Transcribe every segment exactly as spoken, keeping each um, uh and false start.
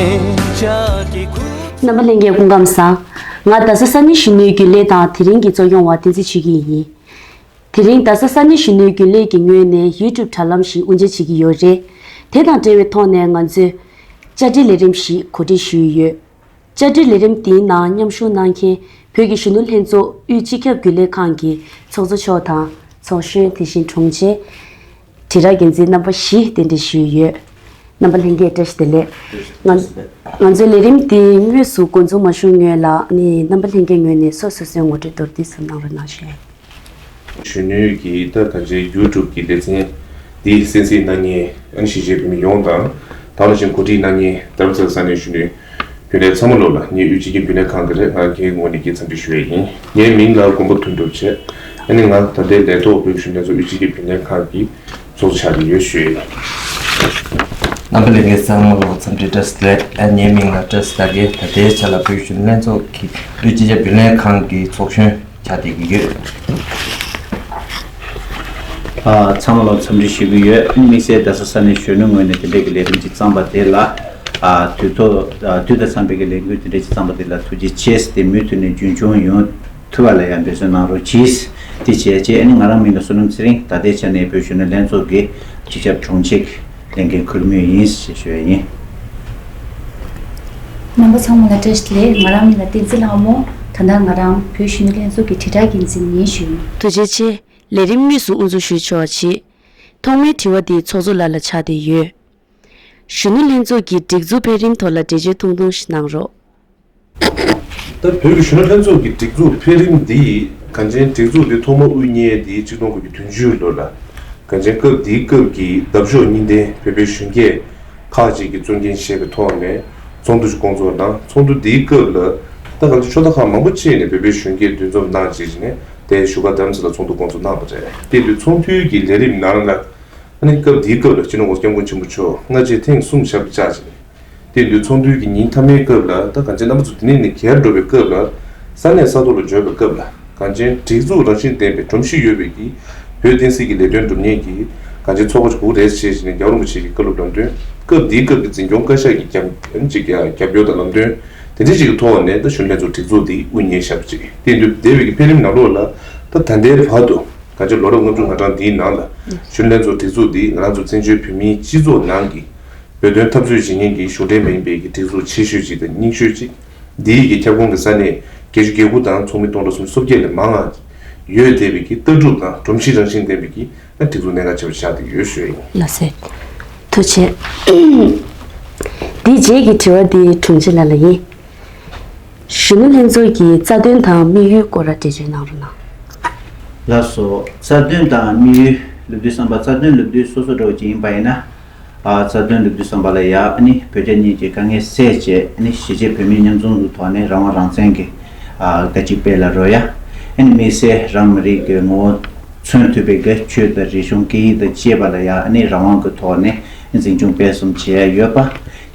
རྣམ་པ་ལྷན་རྒྱས་སྐུ་ཁམས་བཟང་། ང་རྡ་ས་ས་གནས་གཞོན་ནུའི་རྒྱུན་ལས་དང་དེ་རིང་གི་གཙོ་སྐྱོང་བ་བསྟན་འཛིན་ཆོས་སྐྱིད་ཡིན། དེ་རིང་རྡ་ས་ས་གནས་གཞོན་ནུའི་རྒྱུན་ལས་ཀྱི་ངོས་ནས་ཡུ་ཊུབ་དྲ་ལམ་ཞིག་དབུ་འབྱེད་བྱེད་ཀྱི་ཡོད་རེད། དེ་དང་འབྲེལ་བའི་ཐོག་ནས་ང་ཚོས་བཅར་འདྲི་ལས་རིམ་ཞིག་གོ་སྒྲིག་ཞུས་ཡོད། བཅར་འདྲི་ལས་རིམ་འདིའི་ནང་མཉམ་ཞུགས་གནང་མཁན་བོད་ཀྱི་གཞོན་ནུ་ལྷན་ཚོགས་དབུས་སྤྱི་ཁྱབ་རྒྱུན་ལས་ཁང་གི་ཚོགས་གཙོ་མཆོག་དང་ཚོགས་གཞོན། དེ་བཞིན་དྲུང་ཆེ། དྲིལ་བསྒྲགས་འགན་འཛིན་རྣམ་པ་བཞི་གདན་འདྲེན་ཞུས་ཡོད། རྣམ་པ་ལྷན་རྒྱས་བཀྲ་ཤིས་བདེ་ལེགས། ང་ང་ཚོའི་ལས་རིམ་འདི་དངོས་སུ་འགོ་འཛུགས་མ་ཞུ་སྔོན་ལ་ནི་རྣམ་པ་ལྷན་རྒྱས་ངོས་ནས་སོ་སོ་སོའི་ངོ་སྤྲོད་མདོར་བསྡུས་ཙམ་གནང་རོགས་གནང་ཞུ། གཞོན་ནུའི་གི་ད་ད་ཆའི་ཡུ་ཊུབ་གི་ལེ་ཚན་འདི་གསན་གཟིགས་གནང་མཁན་ཨ་ནི་གཞིས་བྱེས་བོད་མི་ཡོངས་དང་། དེ་ནང་བཞིན་གོ་སྒྲིག་གནང་མཁན་རྡ་རམ་ས་ལ་ས་གནས་གཞོན་ནུའི་རྒྱུན་ལས་ཚང་མ་ལོ་ལ་ངས་དབུས་སྤྱི་ཁྱབ་རྒྱུན་ལས་ཁང་གི་རེད། ང་རྒན་ངོས་ནས་ཀྱི་འཚམས་འདྲི་ཞུ་ཡས་ཡིན། ངའི་མིང་ལ་མགོན་པོ་དོན་གྲུབ་བྱས། ཨ་ནི་ང་ད་ལྟའི་ལས་ཐོག་བོད་གཞོན་ལྷན་ཚོགས་དབུས་སྤྱི་ཁྱབ་རྒྱུན་ལས་ཁང་གི་ཚོགས་གཙོ་ཆགས་ཀྱི་ཡོད་ཞུ་ཡས་ཡིན། རྣམ་པ་ལྷན་རྒྱས་ཚང་མ་ལོ་འཚམས་འདྲི་བཀྲ་ཤིས་བདེ་ལེགས། ཨ་ངའི་མིང་ལ་བཀྲ་ཤིས་དར་རྒྱས། ད་ལྟའི་ཆ་ལ་བོད་གཞོན་ལྷན་ཚོགས་ཀྱི་དབུས་སྤྱི་ཁྱབ་རྒྱུན་ལས་ཁང་གི་ཚོགས་གཞོན་ཆགས་བསྡད་ཀྱི་ཡོད། ཨ་ཚང་མ་ལ་འཚམས་འདྲི་ཞུ་གི་ཡོད། དམིགས་བསལ་རྡ་ས་ས་གནས་གཞོན་ནུ་ངོས་ནས་དེ་འདྲའི་གི་ལས་རིམ་ཅིག་བརྩམས་པ་དེ་ལ། ཨ་དུས་ཐོག་ཨ་དུས་དང་འཚམས་པའི་གི་ལས་འགུལ་དེ་འདྲའི་ཅིག་བརྩམས་པ་དེ་ལ་ཐུགས་རྗེ་ཆེ་ཟེར་ཏེ་མུ་མཐུད་ནས་རྒྱུན་འཁྱོངས་ཡོང་ཐུབ་པ་ལ་ཡང་འབད་བརྩོན་གནང་རོགས་གྱིས། དེ་བྱས་རྗེས་ཨ་ནི་ང་རང་མིང་ལ་བསོད་ནམས་ཚེ་རིང་། ད་ལྟའི་ཆ་ནས་བོད་གཞོན་ནུ་ལྷན་ཚོགས་ཀྱི་སྤྱི་ཁྱབ་དྲུང་ཆེ་གི་ལས་འགན་འཁུར་མུས་ཡིན་ཞེས་ཞུ་ཡ་ཡིན། རྣམ་པ་ཚང་མ་ལ་བཀྲ་ཤིས་བདེ་ལེགས། ང་རང་མིང་ལ་བསྟན་འཛིན་ལྷ་མོ། ད་ལྟ་ང་རང་བོད་གཞོན་ནུ་ལྷན་ཚོགས་ཀྱི་དྲིལ་བསྒྲགས་འགན་འཛིན་ཡིན་ཞུ་ཡིན། ཐུགས་རྗེ་ཆེ། ལས་རིམ་དངོས་སུ་དབུ་འཛུགས་ཞུ་ཆོག་ཆེད། ཐོག་མའི་དྲི་བ་འདི་ཚོགས་གཙོ་ལགས་ལ་ཆགས་བསྡད་ཡོད། གཞོན་ནུ་ལྷན་ཚོགས་ཀྱི་སྒྲིག་འཛུགས་འཕེལ་རིམ་ཐོག་ལ་འགྲེལ་བརྗོད་ཐུང་ཐུང་ཞིག་གནང་རོགས། ད་བོད་ཀྱི་གཞོན་ནུ་ལྷན་ཚོགས་ཀྱི་སྒྲིག་འཛུགས་འཕེལ་རིམ་འདི་གང་ཅན། སྒྲིག་འཛུགས་འདི་ཐོག་མ་དབུ་བརྙེས་འདི་ཆིག་སྟོང་དགུ་བརྒྱ་བདུན་ཅུ་ལོ་ལ་གང་ཅན་སྐབས་འདིའི་སྐབས་ཀྱི་འདབ་གཤོག་གཉིས་ལྡན་བོད་པའི་གཞོན་སྐྱེས་ཁག་ཅིག་གིས་གཙོ་འགན་བཞེས་པའི་ཐོག་ནས་ཚོགས་འདུ་ཞིག་སྐོང་ཚོགས་གནང་། ཚོགས་འདུ་འདིའི་སྐབས་ལ་ད་གང་ཅན་ཕྱོགས་མཐའ་ཁག་མང་པོ་ཅིག་ནས་བོད་པའི་གཞོན་སྐྱེས་འདུ་འཛོམས་གནང་བྱས་ནས་དེ་བཞུགས་སྒར་རྡ་རམ་ས་ལ་ཚོགས་འདུ་སྐོང་ཚོགས་གནང་བ་རེད། དེ་དུས་ཚོགས་འདུའི་གི་ལས་རིམ་ནང་ལ་ཨ་ནི་སྐབས་འདིའི་སྐབས་ལ་སྤྱི་ནོར་༸གོང་ས་༸སྐྱབས་མགོན་ཆེན་པོ་མཆོག་སྔ་རྗེས་ཐེངས་གསུམ་ཞབས་ཕྱི་བཅར་བྱས་ནས། དེ་དུས་ཚོགས་འདུའི་གི་ཉིན་མཐའ་མའི་སྐབས་ལ་ད་གང་ཅན་རྣམ་པ་ཚོ་འདི་ནས་ནི་གར་འགྲོ་བའི་སྐབས་ལ་ས་གནས་ས་ཐོག་ལ་འབྱོར་བའི་སྐབས་ལ་གང་ཅན་སྒྲིག་འཛུགས་རང་བཞིན་ལྡན་པའི་སྒྲོམ་གཞི་ཡོད་པའི་གི་བོད་བསྟན་སྲིད་ཀྱི་ལས་དོན་སྒྲུབ་མཁན་གྱི་གང་ཅན་ཚོགས་པ་ཅིག་དགོས་རེད་ཅེས་བྱས་ནས་རྒྱལ་བ་རིན་པོ་ཆེ་གི་བཀའ་སློབ་ལམ་སྟོན། སྐབས་འདིའི་སྐབས་ཀྱི་འཛིན་སྐྱོང་བཀའ་ཤག་གི་རྒྱབ་ཅིག་རྒྱབ་སྐྱོར་དང་ལམ་སྟོན་དེ་འདྲ་ཅིག་གི་ཐོག་ནས་ད་གཞོན་ལྷན་ཚོགས་སྒྲིག་འཛུགས་འདི་དབུ་བརྙེས་ཞབས་ཅིག་དེ་དུས་འདས་པའི་གི་འཕེལ་རིམ་ནང་ལོགས་ལ་ད་ད་ལྟའི་བར་དུ་གང་ཅན་ལོ་རབས་ལྔ་བཅུ་ང་གྲངས་འདིའི་ནང་ལ་གཞོན་ལྷན་ཚོགས་སྒྲིག་འཛུགས་འདི་ང་རང་ཚོ་བཙན་བྱོལ་བོད་མིའི་སྤྱི་ཚོགས་ནང་གི་བོད་དོན་འཐབ་རྩོད་བྱེད་མཁན་གྱི་གཞུང་འབྲེལ་མ་ཡིན་པའི་གི་སྒྲིག་འཛུགས་ཆེ་ཤོས་ཅིག་དང་རྙིང་ཤོས་ཅིག་འདིའི་གི་ཁྱབ་ཁོངས་ཀྱི་ས་གནས་བརྒྱད་ཅུ་གྱ་དགུ་དང་ཚོགས་མི་སྟོང་ཕྲག་སུམ་ཅུ་སོ་བརྒྱད་ལས་མང་ང་ཡོད་བསྡད་པའི་གི་ལྟ་གྲུབ་དང་སྒྲོམ་གཞི་རང་བཞིན་ལྡན་པའི་གི་སྒྲིག་འཛུགས་གནད་འགག་ཆེ་བ་ཆགས་བསྡད་ཡོད་ཞུ་ཡ་ཡིན། ལགས་སེ། ཐུགས་རྗེ་ཆེ། འདིའི་རྗེས་ཀྱི་དྲི་བ་འདི་དྲུང་ཆེ་ལགས་ལ་ཡིན། གཞོན་ནུ་ལྷན་ཚོགས་ཀྱི་རྩ་དོན་དང་དམིགས་ཡུལ་སྐོར་ལ་འགྲེལ་བརྗོད་གནང་རོགས་གནང་། ལགས་སོ། རྩ་དོན་དང་དམིགས་ཡུལ། ལབ་དུས་ཙམ་པ་རྩ་དོན་ལབ་དུས་སོ་སོ་འདྲ་བོ་ཅིག་ཡིན་པ་ཡིན་ན། ཨ་རྩ་དོན་ལབ་དུས་ཙམ་པ་ལ་ཡ་ཨ་ནི་བོད་རྒྱ་གཉིས་ཀྱི་དཀའ་ངལ་སེལ་བྱས་ཨ་ནི་གཞིས་བྱེས་བོད་མི་མཉམ་འཛོམས་ཀྱི་ཐོག་ནས་རང་དབང་རང་བཙན་གྱི་ཨ་བཀའ་སྤྱི་སྤེལ་ལ་རོལ་ཡ། ཨ་ནི་དམིགས་བསལ་རང་མི་རིགས་ཀྱི་ངོ་བོ་མཚོན་ཐུབ་པའི་གི་ཆོས་དང་རིག་གཞུང་སྐད་ཡིག་དང་བཅས་པ་ལ་ཡ་ཨ་ནི་རང་དབང་གི་ཐོག་ནས་འཛིན་སྐྱོང་སྤེལ་གསུམ་བྱེད་ཡ་ཡོད་པ།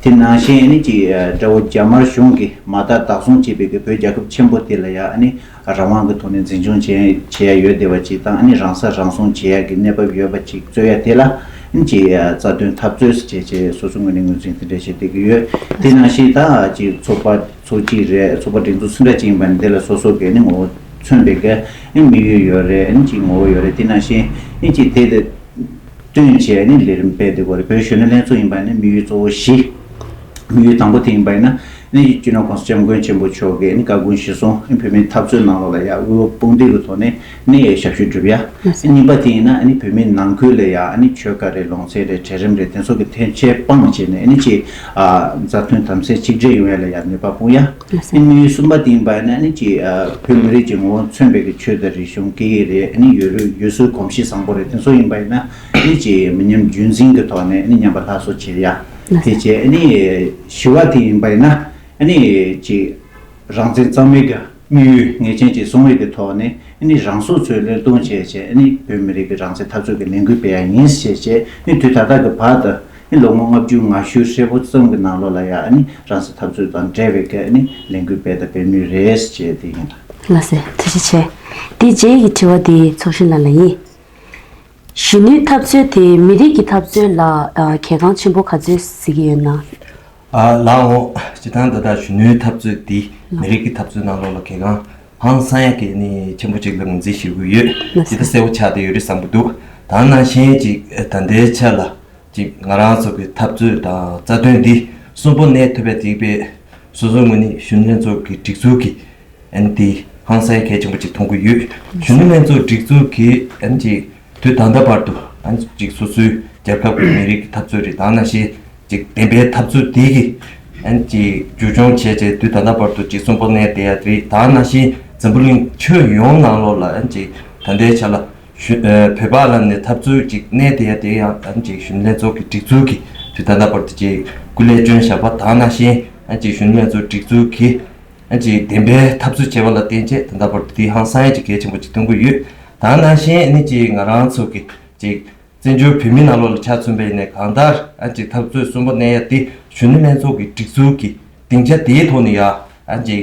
དེ་ནང་བཞིན་ཨ་ནི་ཅིག་དགྲ་བོ་རྒྱ་དམར་གཞུང་གིས་མ་མཐའ་བདག་བཟུང་བྱས་པའི་གི་བོད་རྒྱལ་ཁབ་ཆེན་པོ་དེ་ལ་ཡ་ཨ་ནི་རང་དབང་གི་ཐོག་ནས་འཛིན་སྐྱོང་བྱེད་བྱེད་ཡ་ཡོད་བསྡད་པ་ཅིག་དང་ཨ་ནི་རང་ས་རང་སྲུང་བྱེད་ཡ་གི་གནས་བབ་ཡོད་པ་ཅིག་རྩོད་ཡ་དེ་ལ་ཨ་ནི་ཅིག་རྩ་དོན་འཐབ་རྩོད་ཟེར་བྱས་བྱས་སོ་སོའི་ངོས་ནས་ངོས་འཛིན་དེ་འདྲ་བྱས་བསྡད་ཀྱི་ཡོད། དེ་ནང་བཞིན་ད་ཅིག་ཚོགས་པ་ཚོགས་སྐྱིད་རེད། ཚོགས་པ་སྒྲིག་འཛུགས་སུ་འདྲ་ཅིག་ཡིན་པ་ནི་དེ་ལ་སོ་སོ་གི་ཨ་ནི་ངོ་བོ་མཚོན་པའི་གི་ཨ་ནི་དམིགས་ཡུལ་ཡོད་རེད། ཨ་ནི་ཅིག་ངོ་བོ་ཡོད་རེད། དེ་ནང་བཞིན་ཨ་ནི་ཅིག་དེ་དེ། བསྟུན་བྱས་ནས་ལས་རིམ་སྤེལ་བསྡད་ཡོད་རེད། བོད་གཞོན་ནུ་ལྷན་ཚོགས་ཡིན་པ་ནི་དམིགས་ཡུལ་གཙོ་བོ་བཞི། དམིགས་ཡུལ་དང་པོ་དེ་ཡིན་པ་ཡིན་ན་ནི་སྤྱི་ནོར་༸གོང་ས་༸སྐྱབས་མགོན་ཆེན་པོ་མཆོག་གིས་ནི་བཀའ་དགོངས་གཞིར་བཟུང་བོད་མིའི་འཐབ་རྩོད་ནང་ལོགས་ལ་ཡ་དབུ་འོག་དཔུང་སྡེ་གི་ཐོག་ནས་ནི་ཞབས་ཞུ་སྒྲུབ་ཡ། ལགས་སོ། གཉིས་པ་དེ་ཡིན་ན་ནི་བོད་མིའི་ནང་ཁུལ་ལ་ཡ་ནི་ཆོས་བཀའ་རེད། ལུང་ཚན་རེད། གྲལ་རིམ་རེད། དེ་ཚོ་གི་ཐེ་ཚོམ་སྤངས་བྱས་ནས་ནི་ཅིག་མཛའ་མཐུན་དམ་ཟབ་གཅིག་སྒྲིལ་ཡོང་ཡ་ལ་ཡ་ནུས་པ་སྤུངས་ཡ། ལགས་སོ། དམིགས་ཡུལ་གསུམ་པ་དེ་ཡིན་པ་ཡིན་ན་ནི་ཅིག་ཨ་བོད་མི་རིགས་ཀྱི་ངོ་བོ་མཚོན་པའི་གི་ཆོས་དང་རིག་གཞུང་སྐད་ཡིག་རེད། ཨ་ནི་ཡོད་རུང་ཡུལ་སྲོལ་གོམས་གཤིས་བཟང་པོ་རེད། དེ་ཚོ་ཡིན་པ་ཡིན་ན་ནི་ཅིག་མི་ཉམས་རྒྱུན་འཛིན་གྱི་ཐོག་ནས་ནི་ཉམས་པ་སླར་གསོ་བྱེད་ཡ། ལགས་སོ། དེ་བྱས་ནི་བཞི་བ་དེ་ཡིན་པ་ཡིན་ན་ནི་ཅིག་རང་བཙན་གཙང་མའི་གི་དམིགས་ཡུལ་ངེས་ཅན་ཅིག་བཟུང་བའི་གི་ཐོག་ནས་ནི་རང་སྲོག་ཚུར་བློས་གཏོང་བྱས་བྱས་ནི་བོད་མི་རིགས་ཀྱི་རང་བཙན་འཐབ་རྩོད་ཀྱི་ལས་འགུལ་སྤེལ་ཡ་ཡིན་ཞེས་བྱས་ནི་དུས་ད་ལྟ་གི་བར་དུ། ནི་ལོ་ངོ་ལྔ་བཅུ་ང་བཞི་ཧྲིལ་པོ་ཙམ་གྱི་ནང་ལོགས་ལ་ཡང་ནི་རང་བཙན་འཐབ་རྩོད་དང་འབྲེལ་བའི་གི་ནི་ལས་འགུལ་སྤེལ་དང་སྤེལ་མུས་རེད་ཅེས་དེ་ཡིན། ལགས་སེ། ཐུགས་རྗེ་ཆེ། དེ་རྗེས་ཀྱི་དྲི་བ་དེ་ཚོགས་གཞོན་ལགས་ལ་ཡིན། གཞོན་ནུའི་འཐབ་རྩོད་དེ་མི་རིགས་ཀྱི་འཐབ་རྩོད་ལ་ཨ་གལ་འགངས་ཆེན་པོ་ག་ཚོད་གཟིགས་ཀྱི་ཡོད་ན། ཨ་ལགས་འོ། སྤྱིར་བཏང་ད་ལྟ་གཞོན་ནུའི་འཐབ་རྩོད་འདི་མི་རིགས་ཀྱི་འཐབ་རྩོད་ནང་ལོགས་ལ་གལ་འགངས་ཧང་སང་ཡ་གི་ནི་ཆེན་པོ་ཅིག་ལ་ངོས་འཛིན་ཞུ་གི་ཡོད། ལགས་སོ། ཇི་ལྟར་གསལ་པོ་ཆགས་བསྡད་ཡོད་རེད་བསམ་གྱི་འདུག་ད་ནང་བཞིན་ཅིག་ད་ལྟའི་ཆ་ལ་ཅིག་ང་རང་ཚོ་གི་འཐབ་རྩོད་དང་རྩ་དོན་འདི་གསོན་པོ་གནས་ཐུབ་པའི་དེ་བས་སོ་སོའི་ངོས་ནས་གཞོན་ནུ་ལྷན་ཚོགས་ཀྱི་སྒྲིག་འཛུགས་ཀྱི་ཨན་དེ་ཧང་སང་གལ་ཆེན་པོ་ཅིག་མཐོང་གི་ཡོད། གཞོན་ནུ་ལྷན་ཚོགས་སྒྲིག་འཛུགས་ཀྱི་ཨན་ཅིག་དུས་ད་ལྟ་བར་དུ་ཨན་ཅིག་སོ་སོའི་རྒྱལ་ཁབ་ཀྱི་མི་རིགས་ཀྱི་འཐབ་རྩོད་རེད། ད་ནང་བཞིན་ཅིག་བདེན་པའི་འཐབ་རྩོད་དེ་གི་ཨན་ཅིག་བསྒྱུར་སྦྱོང་བྱས་རྗེས་དུས་ད་ལྟ་བར་དུ་ཅིག་གསོན་པོ་གནས་བསྡད་ཡ་རེད། ད་ནང་བཞིན་འཛམ་བུ་གླིང་ཁྱོན་ཡོངས་ནང་ལོགས་ལ་ཨན་ཅིག་ད་ལྟའི་ཆ་ལ་ཞུ་ཨ་བོད་པ་ལ་ནི་འཐབ་རྩོད་ཅིག་གནས་བསྡད་ཡ་དེ་ཡང་ཨན་ཅིག་གཞོན་ནུ་ལྷན་ཚོགས་ཀྱི་སྒྲིག་འཛུགས་ཀྱིས་དུས་ད་ལྟ་བར་དུ་ཅིག་སྐུ་ལས་བསྐྱོན་བཞག་པ། ད་ནང་བཞིན་ཨན་ཅིག་གཞོན་ནུ་ལྷན་ཚོགས་སྒྲིག་འཛུགས་ཀྱིས་ཨ་ཅིག་བདེན་པའི་འཐབ་རྩོད་བྱས་པ་ལ་བརྟེན་བྱས་ད་ལྟ་བར་དུ་དེ་ཧང་སང་ཡ་ཅིག་གལ་ཆེན་པོ་ཅིག་མཐོང་གི་ཡོད། ད་ནང་བཞིན་ཨ་ནི་ཅིག་ང་རང་ཚོ་གི་ཅིག་བཙན་བྱོལ་བོད་མི་ནང་ལོགས་ལ་ཆ་མཚོན་པ་ཡིན་ནའི་གང་ལྟར་ཨ་ཅིག་འཐབ་རྩོད་གསོན་པོ་གནས་ཡ་དེ་གཞོན་ནུ་ལྷན་ཚོགས་ཀྱི་སྒྲིག་འཛུགས་ཀྱི་སྡིངས་ཆ་དེའི་ཐོག་ནས་ཡ་ཨ་ཅིག་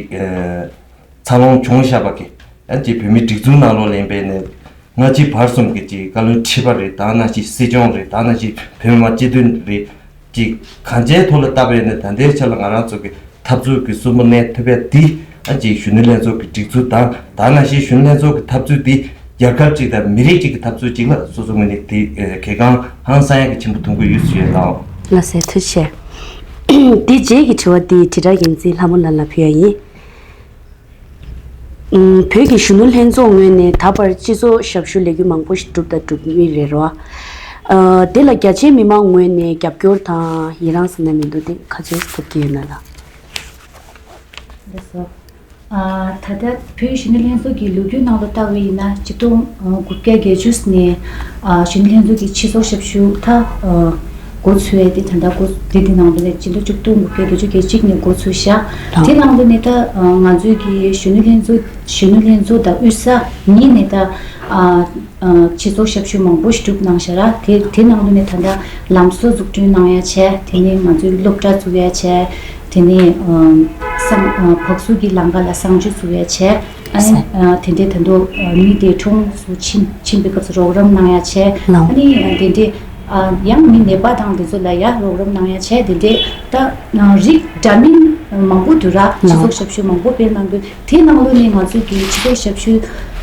འཚར་ལོངས་བྱུང་བཞག་པ་གི་ཨ་ཅིག་བོད་མི་སྒྲིག་འཛུགས་ནང་ལོགས་ལ་ཡིན་པ་ཡིན་ནའི་སྔ་ཕྱི་བར་གསུམ་གྱི་ཅིག་བཀའ་བློན་ཁྲི་པ་རེད། ད་ནང་བཞིན་སྲིད་སྐྱོང་རེད། ད་ནང་བཞིན་བོད་མི་མང་སྤྱི་འཐུས་རེད། ཅིག་གང་ཅིའི་ཐོག་ལ་བལྟས་པ་ཡིན་ན་ད་ལྟའི་ཆ་ལ་ང་རང་ཚོ་གི་འཐབ་རྩོད་ཀྱི་གསོན་པོ་གནས་ཐུབ་པ་འདི་ཨ་ཅིག་གཞོན་ནུ་ལྷན་ཚོགས་ཀྱི་སྒྲིག་འཛུགས་དང་ད་ནང་བཞིན་གཞོན་ནུ་ལྷན་ཚོགས་ཀྱི་འཐབ་རྩོད་འདི་རྒྱལ་ཁབ་ཅིག་དང་མི་རིགས་ཅིག་གི་འཐབ་རྩོད་ཅིག་ལ་སོ་སོ་ངོས་ནས་དེ་གལ་འགངས་ཧང་སང་ཡ་གི་ཆེན་པོ་མཐོང་གི་ཡོད་ཞུ་ཡ་ལགས། ལགས་སེ་ཐུགས་རྗེ་ཆེ། འདི་རྗེས་ཀྱི་དྲི་བ་འདི་དྲིལ་བསྒྲགས་འགན་འཛིན་ལྷ་མོ་ལགས་ལ་ཕུལ་ཡ་ཡིན། ཨུམ། བོད་ཀྱི་གཞོན་ནུ་ལྷན་ཚོགས་ངོས་ནས་ད་བར་སྤྱི་ཚོགས་ཞབས་ཞུ་ལས་འགུལ་མང་པོ་ཞིག་བསྒྲུབས་དང་སྒྲུབ་མུས་རེད་རོ། ཨ། དེ་ལ་རྒྱ་ཆེའི་མི་མང་ངོས་ནས་རྒྱབ་སྐྱོར་དང་ཡི་རངས་ཟེར་ན་མི་འདུག་དེ་ག་ཚོད་ཐོབ་ཀྱི་ཡོད་ན་ལགས། ལགས་སོ། ཨ། ད་ལྟ་བོད་གཞོན་ནུ་ལྷན་ཚོགས་ཀྱི་ལོ་རྒྱུས་ནང་ལ་བལྟ་བ་ཡིན་ན་ཆིག་སྟོང་དགུ་བརྒྱ་བརྒྱད་ཅུ་ནས་ཨ་གཞོན་ནུ་ལྷན་ཚོགས་ཀྱི་སྤྱི་ཚོགས་ཞབས་ཞུ་ད་ཨ་འགོ་ཚུགས་ཡས་དེ་ད་ལྟ་འགོ་འདི་དེ་ནང་ལོགས་ནས་སྤྱི་ལོ་ཆིག་སྟོང་དགུ་བརྒྱ་བརྒྱད་ཅུ་གྱ་གཅིག་ནས་འགོ་ཚུགས་ཤག་དེ་ནང་ལོགས་ནས་ད་ཨ་ང་ཚོའི་གི་གཞོན་ནུ་ལྷན་ཚོགས་གཞོན་ནུ་ལྷན་ཚོགས་དང་དབུས་ས་གཉིས་ནས་ད་ཨ་ཨ་སྤྱི་ཚོགས་ཞབས་ཞུ་མང་པོ་ཞིག་བསྒྲུབས་གནང་ཤག་ར། དེ་དེ་ནང་ལོགས་ནས་ད་ལྟ་ལམ་བཟོ་འཛུགས་སྐྲུན་གནང་ཡ་བྱས། དེ་ནས་ང་ཚོའི་སློབ་གྲྭ་བཙུགས་ཡ་བྱས། དེ་ནས་ཨ་གསང་ཨ་བག་ཟུར་གྱི་ལམ་ཁ་ལ་གསང་སྤྱོད་བཙུགས་ཡ་བྱས། ཨ་ནི་ཨ་དེ་འདྲའི་ད་དུང་ཨ་མི་དེ་གྲོངས་སུ་ཕྱིན་ཕྱིན་པའི་སྐབས་སུ་རོགས་རམ་གནང་ཡ་བྱས། ལགས། ཨ་ནི་ཨ་དེ་འདྲའི་ཨ་ཡང་མི་ནད་པ་དང་དེ་ཚོ་ལ་ཡ་རོགས་རམ་གནང་ཡ་བྱས། དེ་འདྲའི་ད་ཨ་རིགས་འདྲ་མིན་མང་པོ་འདུག་ར། ལགས། སྤྱི་ཚོགས་ཞབས་ཞུ་མང་པོ་སྤེལ་གནང་དགོས། དེའི་ནང་ལོགས་ནས་ང་ཚོ་གི་སྤྱི་ཚོགས་ཞབས་ཞུ་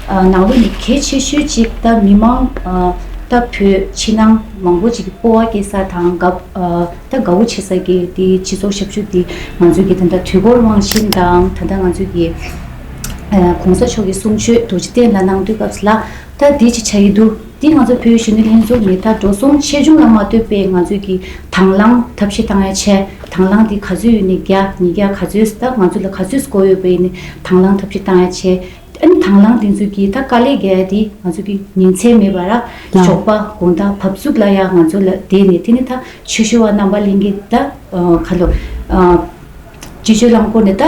ཨ་ནང་ལོགས་ནས་གལ་ཆེ་ཤོས་གཅིག་ད་མི་མང་ཨ་ད་བོད་ཕྱི་ནང་མང་པོ་ཅིག་གི་སྤོབས་པ་སྐྱེ་ས་དང་དགའ་ཨ་ད་དགའ་བོ་བྱེད་ས་གི་དེ་སྤྱི་ཚོགས་ཞབས་ཞུ་དེ་ང་ཚོ་གི་ད་ལྟ་དུས་འཁོར་དབང་ཆེན་དང་ད་ལྟ་ང་ཚོ་གི་ཨ་གོང་ས་མཆོག་གི་གསུང་ཆོས་རྡོ་རྗེ་གདན་ལ་གནང་དུས་སྐབས་ལ་ད་དེ་ཅིག་ཆགས་ཀྱི་འདུག་དེ་ང་ཚོ་བོད་གཞོན་ནུ་ལྷན་ཚོགས་ནས་ད་འགྲོ་སོང་ཆེ་ཆུང་ལ་མ་ལྟོས་པའི་ང་ཚོ་གི་དང་བླངས་ཐབས་ཤེས་བཏང་ཡ་བྱས། དང་བླངས་དེ་ག་ཚོད་ཡོད་ནས་བརྒྱ་ཉིས་བརྒྱ་ག་ཚོད་ད་ང་ཚོ་ལ་ག་ཚོད་དགོས་ཡོད་པ་ཡིན་ནའི་དང་བླངས་ཐབས་ཤེས་བཏང་ཡ་བྱས། ཨ་ནི་དང་བླངས་དེ་ཚོ་གིས་ད་དཀའ་ལས་རྒྱག་ཡ་དེ་ང་ཚོ་གི་ཉིན་མཚན་མེད་པ་ར། ལགས། ཞོགས་པ་དགོང་དག་བབས་ཚུགས་ལ་ཡ་ང་ཚོ་ལ་བསྡད་ནས་དེ་ནི་ད་ཆོས་ཞུ་བ་རྣམ་པ་ལྷན་རྒྱས་ད་ཨ་ག་ལོ་ཨ་སྤྱི་སྤྱོད་རླངས་འཁོར་ནས་ད་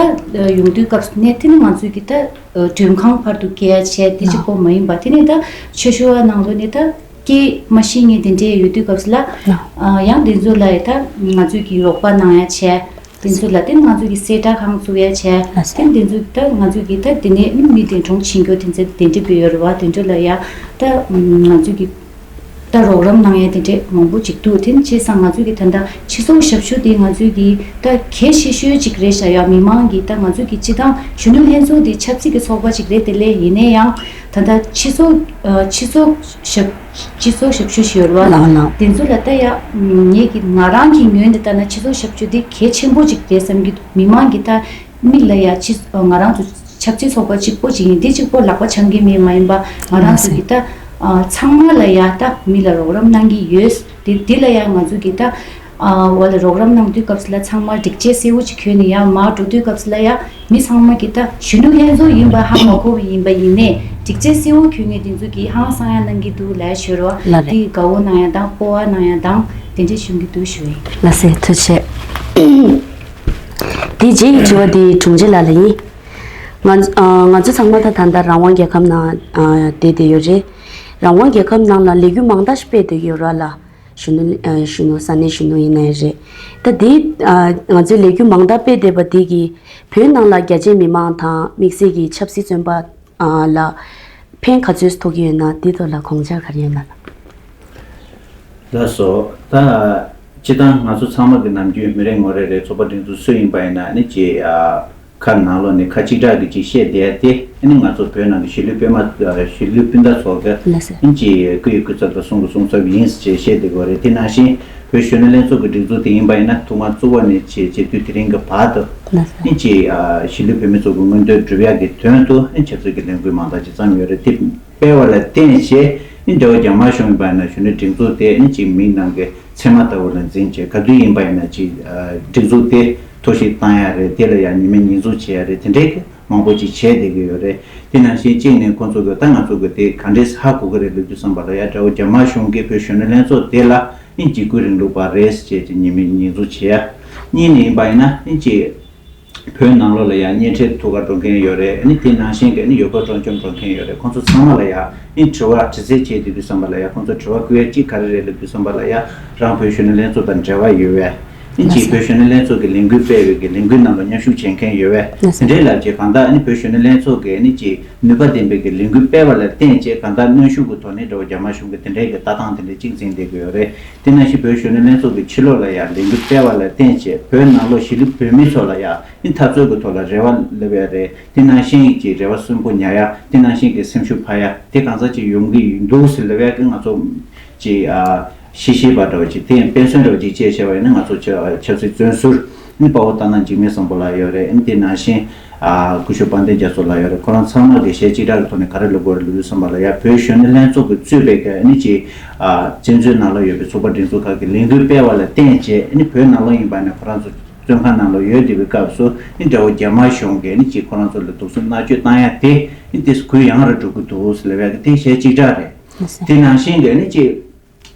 ཡོང་དུས་སྐབས་ནས་དེ་ནི་ང་ཚོ་གི་ད་མགྲོན་ཁང་བར་དུ་སྐྱེལ་ཡ་བྱས་དེ་གཅིག་པོ་མ་ཡིན་པ་དེ་ནི་ད་ཆོས་ཞུ་བ་ནང་ལོགས་ནས་ད་སྐད་མ་ཤེས་མཁན་དེ་འདྲས་ཡོད་དུས་སྐབས་ལ་ཨ་ཡང་དེ་ཚོ་ལ་ཡ་ད་ང་ཚོ་གི་རོགས་པ་གནང་ཡ་བྱས། དེ་ཚོ་ལ་བརྟེན་ང་ཚོ་གི་གསལ་བསྒྲགས་ཁང་བཙུགས་ཡ་བྱས། ལགས་སོ། བརྟེན་དེ་ཚོ་ད་ང་ཚོ་གི་ད་དེ་ནས་མི་འདས་གྲོངས་ཕྱིན་རྒྱུ་དེ་ཚོ་དེ་འདྲ་བི་ཡོད་རེད་བ། དེ་ཚོ་ལ་ཡ་ད་ང་ཚོ་གི་ད་རོགས་རམ་གནང་ཡ་དེ་འདྲ་མང་པོ་ཅིག་འདུག་དེ་ནི་བྱས་ཙང་ང་ཚོ་གི་ད་ལྟ་སྤྱི་ཚོགས་ཞབས་ཞུ་དེ་ང་ཚོ་གི་ད་གལ་ཆེ་ཤོས་ཅིག་རེད་ཤག་ཡ། མི་མང་གི་ད་ང་ཚོ་གི་སྤྱི་བཏང་གཞོན་ནུ་ལྷན་ཚོགས་དེ་ཆབ་སྲིད་ཀྱི་ཚོགས་པ་ཅིག་རེད། དེ་ལས་ཡིན་ན་ཡང་ད་ལྟ་སྤྱི་ཚོགས་ཨ་སྤྱི་ཚོགས་ཞབས་སྤྱི་ཚོགས་ཞབས་ཞུ་ཞུ་ཡོད་རེད་བ། ལགས་ལགས། དེ་ཚོ་ལ་ད་ཡ་ངེད་ཀྱི་ང་རང་གི་ངོས་ནས་ལྟ་ན་སྤྱི་ཚོགས་ཞབས་ཞུ་འདི་གལ་ཆེན་པོ་ཅིག་རེད་བསམ་གྱི་འདུག་མི་མང་གི་ད་མི་ལ་ཡ་ཅི་ང་རང་ཚོ་ཆབ་སྲིད་ཚོགས་པ་གཅིག་པོ་ཅིག་ཡིན་འདི་གཅིག་པོ་ལག་པ་འཆང་གི་མི་མ་ཡིན་པ་ང་རང་ཚོ་གི་ད་ཨ་ཚང་མ་ལ་ཡ་ད་མི་ལ་རོགས་རམ་གནང་གི་ཡོད། དེ་འདི་ལ་ཡ་ང་ཚོ་གི་ད་ཨ་བ་ལ་རོགས་རམ་གནང་དུས་སྐབས་སུ་ལ་ཚང་མ་སྒྲིག་ཆས་གསལ་བོ་ཅིག་གྱོན་ནས་ཡ་མར་འགྲོ་དུས་སྐབས་སུ་ལ་ཡ། མི་ཚང་མ་གིས་ད་གཞོན་ནུ་ལྷན་ཚོགས་ཡིན་པ་ཧ་མ་གོ་བ་ཡིན་པ་ཡིན་ནའི་སྒྲིག་ཆས་གསལ་བོ་གྱོན་མཁན་དེ་ཚོ་གིས་ཧང་སང་ཡ་གནང་གི་འདུག་ལབ་ཡ་ཤོད་རོགས། ལགས་རེད། དེ་དགའ་བོ་གནང་ཡ་དང་སྤོབས་པ་གནང་ཡ་དང་དེ་འདྲས་བྱུང་གི་འདུག་ཞུ་ཡིན། ལགས་སེ་ཐུགས་རྗེ་ཆེ། དེ་རྗེས་ཀྱི་དྲི་བ་དེ་དྲུང་ཆེ་ལགས་ལ་ཡིན། ང་ང་ཚོ་ཚང་མ་ད་ད་ལྟ་རང་དབང་རྒྱལ་ཁབ་ནང་བསྡད་བསྡད་ཡོད་རེད། རང་དབང་རྒྱལ་ཁབ་ནང་ལ་ལས་འགུལ་མང་དག་ཞིག་སྤེལ་བསྡད་ཡོད་ར་ལ། གཞོན་ནུ་ཨ་གཞོན་ནུ་ས་གནས་གཞོན་ནུ་ཡིན་ནའི་རེད། ད་འདི་ཨ་ང་ཚོའི་ལས་འགུལ་མང་དག་སྤེལ་བསྡད་པ་འདི་གིས་བོད་ནང་ལ་རྒྱ་ཆེའི་མི་མང་དང་དམིགས་བསལ་གྱི་ཆབ་སྲིད་བཙོན་པ་ཨ་ལ་ཕན་ག་ཚོད་ཐོགས་ཀྱི་ཡོད་ན་འདི་ཐོག་ལ་དགོངས་འཆར་ག་རེ་ཡོད་ན། ལགས་སོ། ད་ སྤྱིར་བཏང་ང་ཚོ་ཚང་མ་གི་ནམ་རྒྱུན་མི་རེ་ངོ་རེ་རེ་ཚོགས་པ་སྒྲིག་འཛུགས་སུ་ཡིན་པ་ཡིན་ན་ནི་ཅིག་ཨ་ཁ་ནང་ལོགས་ནས་ཁ་གཅིག་གྲགས་ཀྱི་ཅིག་བཤད་བསྡད་དེ་ནི་ང་ཚོ་བོད་ནང་གི་གཞིས་ལུས་དཔོན་མ་གཞིས་ལུས་སྤུན་ཟླ་ཚོ་གི་ལགས་སོ། ནི་ཅིག་སྐུ་ཡི་སྐུ་ཚབ་དང་གསུང་གི་གསུང་ཚབ་ཡིན་ཅེས་བཤད་བསྡད་ཀྱི་ཡོད་རེད། དེ་ནང་བཞིན་བོད་གཞོན་ནུ་ལྷན་ཚོགས་ཀྱི་སྒྲིག་འཛུགས་དེ་ཡིན་པ་ཡིན་ན་ཐོག་མར་བཙུགས་པ་ནས་བྱས་བྱས་དུས་དེ་རིང་གི་བར་དུ་ལགས་སོ། ནི་ཅིག་ཨ་གཞིས་ལུས་བོད་མི་ཚོ་གི་མངོན་འདོད་སྒྲུབ་ཡག་གི་དོན་དུ་ནི་ཆབ་སྲིད་ཀྱི་ལས་འགུལ་མང་དག་ཅིག་བརྩམས་ཡོད་རེད། དེ་སྤེལ་བ་ལ་བརྟེན་བྱས་ནི་འབྲེལ་བ་རྒྱ་དམར་གཞུང་ཡིན་པ་ཡིན་ན་གཞོན་ནུ་སྒྲིག་འཛུགས་དེ་ནི་ཅིག་མིག་ནང་གི་ཚེར་མ་ལྟ་བུ་ལ་འཛིན་བྱས་ག་དུས་ཡིན་པ་ཡིན་ན་ཅིག་ཨ་སྒྲིག་འཛུགས་དེ་ཐོར་ཞིག་བཏང་ཡ་རེད། དེ་ལ་ཡང་ཉི་མའི་ཉིས་འཛུགས་བྱེད་ཡ་རེད། དེ་འདྲའི་གི་མང་པོ་ཅིག་བྱས་བསྡད་ཀྱི་ཡོད་རེད། དེ་ནང་བཞིན་གཅིག་ནས་ཁོང་ཚོ་གི་ད་ང་ཚོ་གི་དེ་ག་འདྲས་ཧ་གོ་གི་རེད་ལབ་དུས་ཙམ་པ་ལ་ཡ་འདྲ་བོ་རྒྱ་དམར་གཞུང་གིས་བོད་གཞོན་ནུ་ལྷན་ཚོགས་དེ་ལ་ཨིན་འཇིགས་སྐུལ་རིང་ལུགས་པ་རེད་ཅེས་ཀྱི་ཉི་མའི་ཉིས་འཛུགས་བྱེད་ཡ། གཉིས་ནས་ཡིན་པ་ཡིན་ན་ཨིན་ཅིག་བོད་ནང་ལོགས་ལ་ཡ་གཉེན་འཕྲད་ཐུག་ག་འགྲོ་མཁན་ཡོད་རེད། ཨ་ནི་དེ་ནང་བཞིན་གྱི་ཨ་ནི་ཡུལ་སྐོར་སྤྲོ་འཆམ་འགྲོ་མཁན་ཡོད་རེད། ཁོང་ཚོ་ཚང་མ་ལ་ཡ་ཨིན་དྲི་བ་དྲི་རྩད་བྱེད་དུས་དུས་ཙམ་པ་ལ་ཡ་ཁོང་ཚོ་དྲི་བ་བཀོད་ཡ་གཅིག་ག་རེ་རེད་ལབ་དུས་ཙམ་པ་ལ་ཡ་རང་བོད་གཞོན་ནུ་ལྷན་ཚོགས་དང་འབྲེལ་བ་ཡོད་བས། ཨིན་ཅིག་བོད་གཞོན་ནུ་ལྷན་ཚོགས་ཀྱི་ལས་འགུལ་སྤེལ་བའི་གི་ལས་འགུལ་ནང་ལ་མཉམ་ཞུགས་བྱེད་མཁན་ཡོད་བས། དེ་འདྲའི་ལབ་ཅིག་གང་ལྟར་ཨ་ནི་བོད་གཞོན་ནུ་ལྷན་ཚོགས་ཀྱི་ཨ་ནི་ཅིག་ནུས་པ་ལྡན་པའི་གི་ལས་འགུལ་སྤེལ་བ་ལ་བརྟེན་བྱས་གང་ལྟར་གནོན་ཤུགས་ཀྱི་ཐོག་ནས་འགྲོ་རྒྱ་དམར་གཞུང་གི་དེ་འདྲའི་གི་ལྟ་སྟངས་དེ་འདྲ་གཅིག་འཛིན་བསྡད་ཀྱི་ཡོད་རེད། དེ་ནང་བཞིན་བོད་གཞོན་ནུ་ལྷན་ཚོགས་ཀྱི་ཕྱི་ལོགས་ལ་ཡང་ལས་འགུལ་སྤེལ་བ་ལ་བརྟེན་བྱས་བོད་ནང་ལོགས་གཞིས་ལུས་བོད་མི་ཚོ་ལ་ཡང་ཨ་ནི་འཐབ་རྩོད་ཀྱི་ཐོག་ལ་རེ་བ་ལབ་ཡ་རེད། དེ་ནང་བཞིན་གྱི་རེ་བ་གསོན་པོ་ཉར་ཡ་དེ་ནང་བཞིན་གྱི་སེམས་ཤུགས་འཕར་ཡ་དེ་གང་ཟག་ཅིག་ཡོང་གི་ཡིན་འདུག་ཟེར་ལབ་ཡ་གི་ང་ཚོ་ཅིག་ཨ་ཤེས་ཤེས་པ་འདྲ་བོ་ཅིག་དེ་ཡང་དཔེ་མཚོན་འདྲ་བོ་ཅིག་བཅས་བྱས་པ་ཡིན་ན་ང་ཚོ་ཆབ་ཆབ་སྲིད་བཙོན་ཟུར་ཨ་ནི་དཔའ་བོ་སྟག་སྣ་འཇིགས་མེད་བཟང་པོ་ལགས་ཡོད་རེད། ཨ་ནི་དེ་ནང་བཞིན་ཨ་སྐུ་ཞབས་དཔལ་ལྡན་རྒྱ་མཚོ་ལགས་ཡོད་རེད། ཁོ་རང་ཚང་མ་གི་ཞལ་གཅིག་གྲགས་ཀྱི་ཐོག་ནས་ག་རེ་ལབ་དགོས་རེད་ལབ་དུས་ཙམ་པ་ལ་ཡ་བོད་གཞོན་ནུ་ལྷན་ཚོགས་ཀྱིས་གཙོས་པའི་གི་ཨ་ནི་ཅིག་ཨ་བཙན་བྱོལ་ནང་ལ་ཡོད་པའི་ཚོགས་པ་སྒྲིག་འཛུགས་ཁག་གི་ལས་འགུལ་སྤེལ་བ་ལ་བརྟེན་བྱས་ཨ་ནི་བོད་ནང་ལོགས་ཡིན་པ་ནས་ཁོ་རང་ཚོ་བཙོན་ཁང་ནང་ལ་ཡོད་བསྡད་པའི་སྐབས་སུ་ཨ་ནི་འདྲ་བོ་རྒྱ་དམར་གཞུང་གིས་ཨ་ནི་ཅིག་ཁོ་རང་ཚོ་ལ་སྡུག་སྲན་མནར་གཅོད་བཏང་ཡ་དེ་ཨ་ནི་དེ་གུ་ཡངས་རུ་འགྲོ་གི་འདུག་ཟེར་ལབ་ཡ་གི་དེ་ཞལ་གཅིག་གྲགས་རེད། དེ་ནང་བཞིན་གི་ཨ་ནི་ཅིག་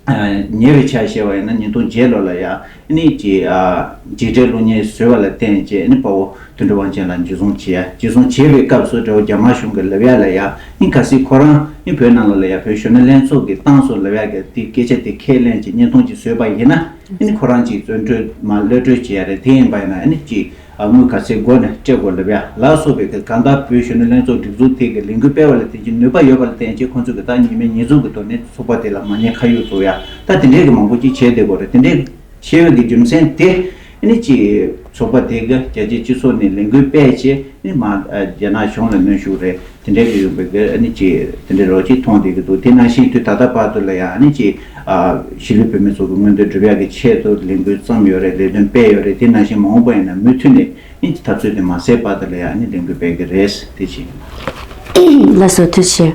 ཉེ་བའི་ཆར་བཤད་པ་ཡིན་ན་ཉིས་སྟོང་བརྒྱད་ལོ་ལ་ཡ་ཨ་ནི་ཅིག་ཨ་འཇིགས་བྲལ་གློག་བརྙན་བཟོས་པ་ལ་བརྟེན་བྱས་ཨ་ནི་དཔའ་བོ་དོན་གྲུབ་དབང་ཆེན་ལགས་འཇུ་བཟུང་བྱས་ཡ། འཇུ་བཟུང་བྱས་པའི་སྐབས་སུ་འདྲ་བོ་རྒྱ་དམར་གཞུང་གི་ལབ་ཡ་ལ་ཡ་ཨ་ནི་གལ་སྲིད་ཁོ་རང་ཨ་ནི་བོད་ནང་ལོགས་ལ་ཡ་བོད་གཞོན་ནུ་ལྷན་ཚོགས་ཀྱིས་བཏང་སོང་ལབ་ཡ་གི་དེ་སྐད་ཆ་དེ་ཁས་ལེན་གྱི་བརྙན་ཐུང་ཅིག་བཟོས་པ་ཡིན་ན་ཨ་ནི་ཁོ་རང་ཅིག་བཙོན་གྲོལ་མ་གློད་གྲོལ་བྱས་ཡ་རེད། དེ་ཡིན་པ་ཡིན་ན་ཨ་ནི་ཅིག་ཨ་དངུལ་ག་ཚད་སྒོ་ནས་སྤྲད་དགོས་ལབ་ཡ་ལ་སོགས་པའི་གི་གང་ལྟར་བོད་གཞོན་ནུ་ལྷན་ཚོགས་སྒྲིག་འཛུགས་དེ་གི་ལས་འགུལ་སྤེལ་བ་ལ་བརྟེན་གྱི་ནུས་པ་ཡོད་པ་ལ་བརྟེན་གྱི་ཁོང་ཚོ་གི་ད་ཉི་མའི་ཉིས་འཛུགས་ཀྱི་ཐོག་ནས་ཚོགས་པ་དེ་ལ་མ་ཉེས་ཁ་གཡོགས་བཟོ་ཡ་ད་དེ་འདྲའི་གི་མང་པོ་ཅིག་བྱས་བསྡད་དགོས་རེད། དེ་འདྲའི་བྱས་པའི་གི་རྒྱུ་མཚན་དེ་ཨ་ནི་ཅིག་ཚོགས་པ་དེ་གི་རྒྱལ་སྤྱིའི་སྤྱི་ཚོགས་ནས་ལས་འགུལ་སྤེལ་བྱས་ཨ་ནི་མ་རྒྱ་ནག་གཞུང་ལ་གནོན་ཤུགས་རེད། དེ་འདྲའི་གི་ཡོད་པའི་གི་ཨ་ནི་ཅིག་དེ་འདྲའི་རོགས་ཅིག་མཐོང་བསྡད་ཀྱི་འདུག་དེ་ནང་བཞིན་དུས་ད་ལྟ་བར་དུ་ལ་ཡང་ཨ་ནི་ཅིག་ཨ་གཞིས་ལུས་བོད་མི་ཚོ་གི་མངོན་འདོད་སྒྲུབ་ཡག་གི་ཆེད་དུ་ལས་འགུལ་བརྩམས་ཡོད་རེད། ལས་དོན་སྤེལ་ཡོད་རེད། དེ་ནང་བཞིན་མ་འོངས་པ་ཡིན་ན་མུ་མཐུད་ནས་ཨ་ནི་འཐབ་རྩོད་དེ་མ་ཟད་བར་དུ་ལ་ཡང་ཨ་ནི་ལས་འགུལ་སྤེལ་གི་རེད། དེ་བཞིན། ལགས་སོ་ཐུགས་རྗེ་ཆེ།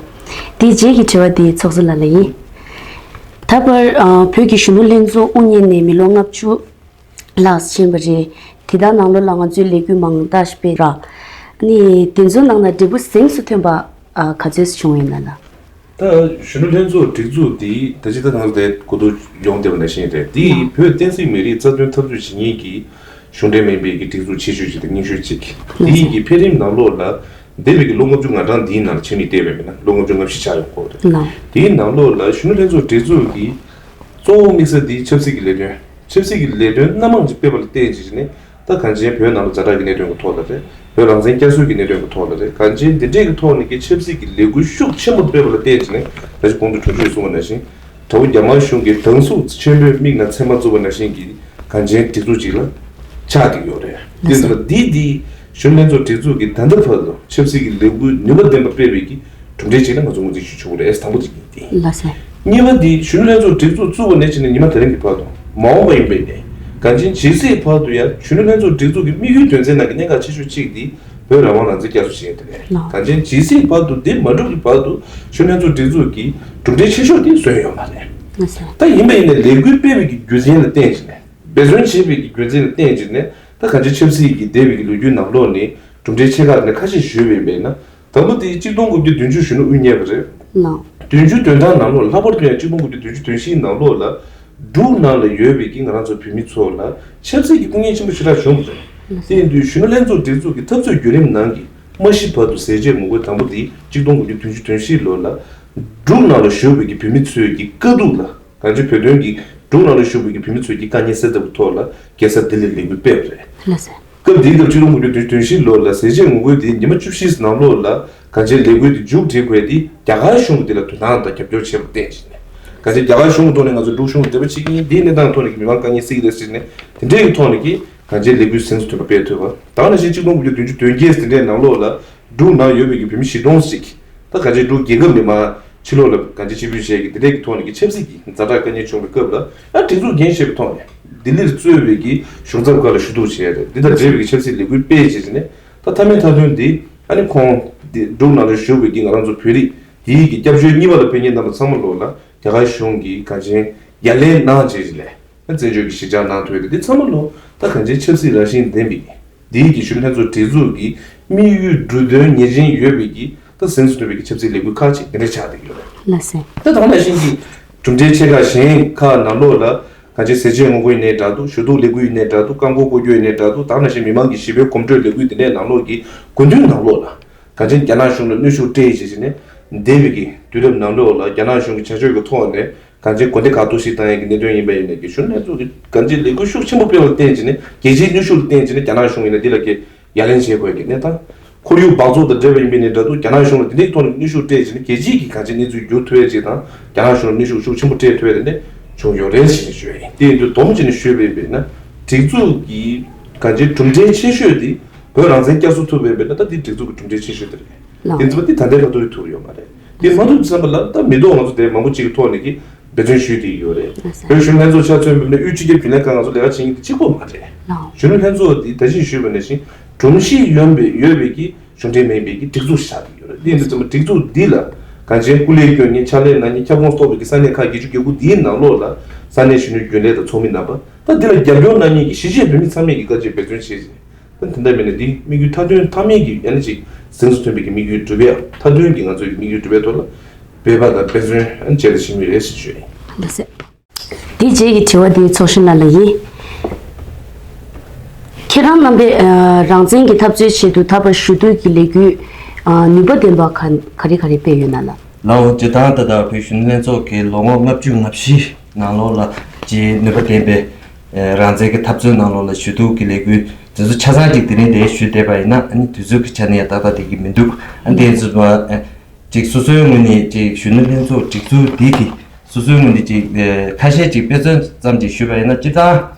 དེ་རྗེས་ཀྱི་དྲི་བ་དེ་ཚོགས་གཙོ་ལགས་ལ་ཡིན། ད་བར་ཨ་བོད་ཀྱི་གཞོན་ནུ་ལྷན་ཚོགས་དབུ་བརྙེས་ནས་མི་ལོ་ལྔ་བཅུ་ལྷག་ཕྱིན་པ་རེད། དེ་དག་ནང་ལོགས་ལ་ང་ཚོས་ལས་འགུལ་མང་དག་ཞིག་སྤེལ་ར། ཨ་ནི་དེ་ཚོའི་ནང་ན་འབྲས་བུ་གཟེངས་སུ་ཐོན་པ་ཨ་ག་ཚོད་བྱུང་ཡོད་ན་ལ། ད་གཞོན་ནུ་ལྷན་ཚོགས་སྒྲིག་འཛུགས་འདི་ད་ཅི་ད་ང་ཚོ་དེ་གོ་བསྡུར་ཡོང་བསྡད་པ་ནང་བཞིན་རེད། འདི་ཡིས་བོད་བསྟན་སྲིད་མི་རིགས་རྩ་དོན་འཐབ་རྩོད་བྱེད་མཁན་གྱི་གཞུང་འབྲེལ་མིན་པའི་གི་སྒྲིག་འཛུགས་ཆེ་ཤོས་ཤིག་དང་རྙིང་ཤོས་གཅིག་འདི་ཡི་གི་འཕེལ་རིམ་ནང་ལོགས་ལ་འདས་པའི་གི་ལོ་ལྔ་བཅུ་ང་གྲངས་འདིའི་ནང་ལ་ཕྱི་མིག་བལྟས་པ་ཡིན་ན་ལོ་ལྔ་བཅུ་ང་བཞི་ཆགས་ཡོང་གི་རེད། དེའི་ནང་ལོགས་ལ་གཞོན་ནུ་ལྷན་ཚོགས་སྒྲིག་འཛུགས་ཀྱི་གཙོ་བོ་དམིགས་ས་འདི་ཆབ་སྲིད་ཀྱི་ལས་དོན། ཆབ་སྲིད་ཀྱི་ལས་དོན་སྣ་མང་ཅིག་སྤེལ་བ་ལ་བརྟེན་བྱས་ནས་ད་གང་ཅན་བོད་ནང་ལ་ཛ་དྲག་གི་གནད་དོན་གྱི་ཐོག་ལ་རེད། བོད་རང་བཙན་བསྐྱར་གསོ་གི་གནད་དོན་གྱི་ཐོག་ལ་རེད། གང་ཅན་འདི་འདྲས་ཀྱི་ཐོག་ནས་ཀྱི་ཆབ་སྲིད་ཀྱི་ལས་འགུལ་ཤུགས་ཆེན་པོ་སྤེལ་བ་ལ་བརྟེན་བྱས་ནས་ད་ཅི་གོང་དུ་དྲུང་ཆེས་གསུངས་པ་ནང་བཞིན་དགྲ་བོ་རྒྱ་དམར་གཞུང་གི་སྡང་ཟུག་ཆེན་པོས་མིག་ནང་མཚན་མ་བཙུགས་པ་ནང་བཞིན་གྱི་གང་ཅན་སྒྲིག་འཛུགས་ཅིག་ལ་ཆགས་བསྡད་ཡོད་རེད། དེ་ཚོ་ལ་འདི་འདི་གཞོན་ལྷན་ཚོགས་སྒྲིག་འཛུགས་ཀྱི་ད་ལྟ་བར་དུ་ཆབ་སྲིད་ཀྱི་ལས་འགུལ་ནུས་པ་ལྡན་པ་སྤེལ་བའི་གི་གྲུབ་འབྲས་ཅིག་ལ་ང་ཚོ་ངོས་འཛིན་ཞུ་ཆོག་གི་རེད། དང་པོ་དེ་ཡིན་ཏེ། ལགས་སོ། གཉིས་པ་དེ་གཞོན་ནུ་ལྷན་ཚོགས་སྒྲིག་འཛུགས་བཙུགས་པ་ནས་བྱས་ནས་ཉི་མ་དེ་རིང་གི་བར་དུ་མ་འོངས་པ་ཡིན་པའི་ནས་གང་ཅན་ཇི་སྲིད་བར་དུ་ཡང་གཞོན་ནུ་ལྷན་ཚོགས་སྒྲིག་འཛུགས་ཀྱི་དམིགས་ཡུལ་དོན་ཚན་ནང་གི་གནད་འགག་ཆེ་ཤོས་གཅིག་དེ་བོད་རང་དབང་རང་བཙན་བསྐྱར་གསོ་བྱེད་ཡ་དེ་རེད། ལགས། གང་ཅན་ཇི་སྲིད་བར་དུ་དེ་མ་འགྲུབ་ཀྱི་བར་དུ་གཞོན་ནུ་ལྷན་ཚོགས་སྒྲིག་འཛུགས་ཀྱི་གྲུབ་འབྲས་ཆེ་ཤོས་དེ་བཟོས་ཡོད་མ་རེད། ལགས་སོ། ད་ཡིན་པ་ཡིན་ནའི་ལས་འགུལ་སྤེལ་བའི་གི་རྒྱུ་མཚན་ལ་བརྟེན་བྱས་ནས་འབད་བརྩོན་བྱེད་པའི་གི་རྒྱུ་མཚན་ལ་བརྟེན་བྱས་ནས་ད་གང་ཅན་ཆབ་སྲིད་ཀྱི་འདས་པའི་གི་ལོ་རྒྱུས་ནང་ལོགས་ནས་གྲུབ་འབྲས་ཆེ་ཁག་ནས་ཁ་ཤས་ཞུས་པ་ཡིན་པས་ན། དང་པོ་དེ་གཅིག་སྟོང་དགུ་བརྒྱ་བདུན་ཅུ་གཞོན་ནུ་དབུ་བརྙེས་པ་རེད། ལགས། བདུན་ཅུ་དོན་གྲངས་ནང་ལོགས་ལྷག་པར་དུ་ཡང་གཅིག་སྟོང་དགུ་བརྒྱ་བདུན་ཅུ་དོན་བཞིའི་ནང་ལོགས་ལ་འབྲུག་ནང་ལ་ཡོད་པའི་གི་ང་རང་ཚོ་བོད་མི་ཚོ་ལ་ཆབ་སྲིད་ཀྱི་དཔུང་གཉེན་ཆེན་པོ་ཞེ་དྲག་བྱུང་བ་རེད། དེ་ཡིན་དུས་གཞོན་ནུ་ལྷན་ཚོགས་སྒྲིག་འཛུགས་ཀྱི་འཐབ་རྩོད་བརྒྱུད་རིམ་ནང་གི་མ་ཤི་བར་དུ་ཟས་བཅད་ངོ་རྒོལ་དང་པོ་དེ་གཅིག་སྟོང་དགུ་བརྒྱ་བདུན་ཅུ་དོན་བཞི་ལོ་ལ་འབྲུག་ནང་ལ་བཞུགས་པའི་གི་བོད་མི་ཚོའི་གི་དཀའ་སྡུག་ལ་གང་ཅི་བོད་དོན་གྱི་འབྲུག་ནང་ལ་བཞུགས་པའི་གི་བོད་མི་ཚོའི་གི་དཀའ་ངལ་སེལ་ཐབས་ཀྱི་ཐོག་ལ་རྒྱལ་ས་ལྡི་ལིར་ལས་འགུལ་སྤེལ་བ་རེད། ལགས་སོ། སྐབས་དེའི་སྐབས་གཅིག་སྟོང་དགུ་བརྒྱ་བདུན་ཅུ་དོན་བཞི་ལོ་ལ་ཟས་བཅད་ངོ་རྒོལ་དེ་ཉི་མ་བཅུ་བཞིའི་ནང་ལོགས་ལ་གང་ཅིའི་ལས་འགུལ་དེ་མཇུག་སྒྲིལ་དགོས་དེ་རྒྱ་གར་གཞུང་གིས་དེ་ལ་དོ་སྣང་དང་རྒྱབ་སྐྱོར་བྱས་པར་བརྟེན་བྱས་ནས་ ག་ཚོད་རྒྱ་གར་གཞུང་གི་ཐོག་ནས་ང་ཚོ་འབྲུག་གཞུང་གི་འབྲེལ་བ་བྱེད་ཀྱི་ཡིན། འདིའི་གནས་སྟངས་ཐོག་ནས་ཀྱི་མི་མང་དཀའ་ངལ་སེལ་གྱི་རེད་ཟེར་ནས་དེ་འདྲའི་གི་ཐོག་ནས་ཀྱི་གང་ཅིའི་ལས་འགུལ་གཟེངས་སུ་ཐོན་པ་སྤེལ་ཐུབ་པ། ད་ག་ནང་བཞིན་གཅིག་སྟོང་དགུ་བརྒྱ་བདུན་ཅུ་དོན་བརྒྱད་དེ་འདྲའི་ནང་ལོགས་ལ་འབྲུག་ནང་ཡོད་པའི་གི་བོད་མི་བཞི་སྟོང་ཞིག་ད་གང་ཅིའི་འབྲུག་རྒྱལ་ཁབ་ནས་མར་ཕྱི་ལོགས་ལ་གང་ཅིའི་ཕྱིར་འབུད་བྱས་ཀྱི་དེ་འདྲའི་གི་ཐོག་ནས་ཀྱི་ཆབ་སྲིད་ཀྱི་ཛ་དྲག་དཀའ་ངལ་བྱུང་བའི་སྐབས་ལ་ཡང་སྒྲིག་འཛུགས་འགན་བཞེས་པའི་ཐོག་ནས་ལྡི་ལིར་གཙོས་པའི་གི་གཞུང་ཚབ་ཁག་ལ་ཞུ་གཏུག་བྱས་རེད། འདི་དང་འབྲེལ་བའི་གི་ཆབ་སྲིད་ལས་འགུལ་སྤེལ་བྱས་ནས་ད་མཐའ་མའི་མཐའ་དོན་འདི་ཨ་ནི་ཁོང་འདི་འབྲུག་ནང་ལ་བཞུགས་པའི་གི་ང་རང་ཚོ་བོད་རིགས་དེའི་གི་སྐྱབས་བཅོལ་གཉིས་པ་ལ་ཕེབས་མཁན་རྣམ་པ་ཚང་མ་ལོག་ལ་རྒྱ་གར་གཞུང་གིས་གང་ཅིའི་ཡ་ལན་གནང་བྱས་ནས་བཙན་བྱོལ་གྱི་གཞིས་ཆགས་གནང་ཐུབ་ཡོད་དེ། འདི་ཚང་མ་ལོ་ད་གང་ཅིའི་ཆབ་སྲིད་རང་བཞིན་ལྡན་པའི་འདིའི་གི་གཞོན་ནུ་ལྷན་ཚོགས་སྒྲིག་འཛུགས་ཀྱི་དམིགས་ཡུལ་འབྲུ་དོན་ངེས་ཅན་ཡོད་པའི་གི་ད་གཟེངས་སུ་ཐོན་པའི་གི་ཆབ་སྲིད་ལས་འགུལ་ཁག་ཅིག་འདི་འདྲ་ཆགས་བསྡད་ཡོད་རེད། ལགས་སོ། ད་དེ་ནང་བཞིན་གྱི་གྲུབ་འབྲས་ཆེ་ཁག་གཞན་ཁག་ནང་ལོགས་ལ་གང་ཅིའི་ཟས་བཅད་ངོ་རྒོལ་ཡིན་ནའི་འདྲ་འདུག་ཞུ་གཏུག་ལས་འགུལ་ཡིན་ནའི་འདྲ་འདུག་རྐང་འཁོར་སྐོར་སྐྱོད་ཡིན་ནའི་འདྲ་འདུག་ད་ནང་བཞིན་མི་མང་གི་ཞི་བའི་གོམ་བགྲོད་ལས་འགུལ་འདི་འདྲའི་ནང་ལོགས་ཀྱི་དགོས་འདུན་ནང་ལོགས་ལ་གང་ཅིའི་རྒྱ་ནག་གཞུང་ལ་གནོན་ཤུགས་སྤྲད་བྱས་བྱས་ནས་འདས་པའི་གི་དུས་རབས་ནང་ལོགས་ལ་རྒྱ་ནག་གཞུང་གི་བྱ་སྤྱོད་ཀྱི་ཐོག་ནས་གང་ཅིའི་གོ་བདེ་ཁག་གཏོར་བཤིག་བཏང་ཡག་གི་གནད་དོན་ཡིན་པ་ཡིན་ནའི་གི་གཞོན་ནུ་ལྷན་ཚོགས་ཀྱི་གང་ཅིའི་ལས་འགུལ་ཤུགས་ཆེན་པོ་སྤེལ་བར་བརྟེན་བྱས་ནས་རྒྱལ་སྤྱིའི་གནོན་ཤུགས་ལ་བརྟེན་བྱས་ནས་རྒྱ་ནག་གཞུང་ཡིན་ན་འདི་ལ་གི་ཡ་ལན་བྱེད་དགོས་ཀྱི་གནས་སྟངས། ཁོར་ཡུག་འབག་བཙོག་དང་འབྲེལ་བ་ཡིན་པའི་གནས་འདྲ་འདུག་རྒྱ་ནག་གཞུང་ལ་འདི་འདྲའི་ཐོག་ནས་གནོན་ཤུགས་སྤྲད་བྱས་ནས་རྒྱལ་སྤྱིའི་གི་གང་ཅིའི་གནས་ཚུལ་བསྒྱུར་ཐུབ་ཡ་ཅིག་དང་རྒྱ་ནག་གཞུང་ལ་གནོན་ཤུགས་ཤུགས་ཆེན་པོ་སྤྲད་ཐུབ་ཡ་དེ་འདྲ་བྱུང་ཡོད་རེད་ཅེས་ཞུ་ཡ་ཡིན། དེ་ཡིན་དུས་སྡོམ་བྱས་ནས་ཞུས་པ་ཡིན་པས་ན་སྒྲིག་འཛུགས་ཀྱི་གང་ཅིའི་གྲུབ་འབྲས་ཆེ་ཤོས་དེ་བོད་རང་བཙན་བསྐྱར་གསོ་ཐུབ་པ་ཡིན་པས་ན་ད་འདི་སྒྲིག་འཛུགས་ཀྱི་གྲུབ་འབྲས་ཆེ་ཤོས་དེ་རེད། ལགས། དེ་ཚོ་དེ་ད་ལྟའི་བར་དུ་ཐུབ་ཡོད་མ་རེད། དེ་མ་ཐུབ་ཙམ་པ་ལ་ད་མི་ཐོག་ང་ཚོ་དེ་མང་པོ་ཅིག་གི་ཐོག་ནས་ཀྱི་འབད་བརྩོན་ཞུས་བསྡད་ཡོད་རེད། ལགས་སོ། བོད་གཞོན་ལྷན་ཚོགས་ཆ་མཚོན་པ་ཡིན་ན་དབུས་སྤྱི་ཁྱབ་རྒྱུན་ལས་ཁང་ང་ཚོ་ལས་ཀ་བྱེད་མཁན་དེ་གཅིག་པོ་མ་རེད། ལགས། གཞོན་ནུ་ལྷན་ཚོགས་འདི་ད་གིན་ཞུས་པ་ནང་བཞིན་སྒྲོམ་གཞི་ཡོད་པའི་ཡོད་པའི་གི་གཞུང་འབྲེལ་མིན་པའི་གི་སྒྲིག་འཛུགས་ཤིག་ཆགས་བསྡད་ཡོད་རེད། དེ་ཡིན་དུས་ཙམ་པ་སྒྲིག་འཛུགས་འདི་ལ་གང་ཅིའི་སྐུ་ལས་སྐྱོན་མཁན་ཕྱག་ལས་གནང་མཁན་ཁྱབ་ཁོངས་གཏོགས་པའི་གི་ས་གནས་ཁག་བརྒྱད་ཅུ་གྱ་དགུ་འདིའི་ནང་ལོགས་ལ་ས་གནས་གཞོན་ནུ་རྒྱུན་ལས་དང་ཚོགས་མི་རྣམ་པ་ད་འདི་ལ་རྒྱབ་སྐྱོར་གནང་མཁན་གྱི་གཞིས་བྱེས་བོད་མི་ཚང་མས་ཀྱི་དཀའ་སྤྱད་འབད་བརྩོན་བྱས་ཏེ། ད་དེ་འདྲ་མིན་ན་འདི་དམིགས་ཡུལ་མཐའ་དོན་མཐའ་མའི་གི་ཡང་ན་ཅིག་གཟེངས་སུ་ཐོན་པའི་གི་དམིགས་ཡུལ་འགྲུབ་ཡ་མཐའ་དོན་གྱི་ང་ཚོའི་གི་དམིགས་ཡུལ་འགྲུབ་ཡའི་ཐོག་ལ་འབད་པ་དང་འབད་བརྩོན་བྱས་ཏེ་ཕྱིན་པ་རེད་ཟེར་ཞུ་ཡ་ཡིན། ལགས་སོ། དེ་རྗེས་ཀྱི་དྲི་བ་འདི་ཚོགས་གཞོན་ལགས་ལ་ཡིན། ཁྱེད་རང་རྣམ་པས་ཨ་རང་བཙན་གྱི་འཐབ་རྩོད་ཆེད་དུ་ད་བར་ཞུ་གཏུག་གི་ལས་འགུལ་ཨ་ནུས་པ་ལྡན་པ་ག་ག་རེ་ག་རེ་སྤེལ་ཡོད་ན་ལགས། ལགས་འོང་། སྤྱིར་བཏང་ད་ལྟ་བོད་གཞོན་ནུ་ལྷན་ཚོགས་ཀྱིས་ལོ་ངོ་ལྔ་བཅུ་ང་བཞི་ནང་ལོགས་ལ་ཅིག་ནུས་པ་ལྡན་པའི་ཨ་རང་བཙན་གྱི་འཐབ་རྩོད་ནང་ལོགས་ལ་ཞུ་གཏུག་གི་ལས་འགུལ་དེ་ཚོ་ཆ་ཚང་ཅིག་དེ་རིང་འདིར་ཞུས་བསྡད་པ་ཡིན་ན་ཨ་ནི་དུས་ཚོད་ཀྱི་ཆ་ནས་ཡང་ཏག་ཏག་བསྡད་ཀྱི་མི་འདུག་ཨ་ནི་དེ་ཚོ་ཨ་ཅིག་སོ་སོའི་ངོས་ནས་ཅིག་གཞོན་ནུ་ལྷན་ཚོགས་སྒྲིག་འཛུགས་འདི་གི་སོ་སོའི་ངོས་ནས་ཅིག་ཨ་ཁ་ཤས་ཅིག་དཔེ་མཚོན་ཙམ་ཅིག་ཞུས་པ་ཡིན་ན། སྤྱིར་བཏང་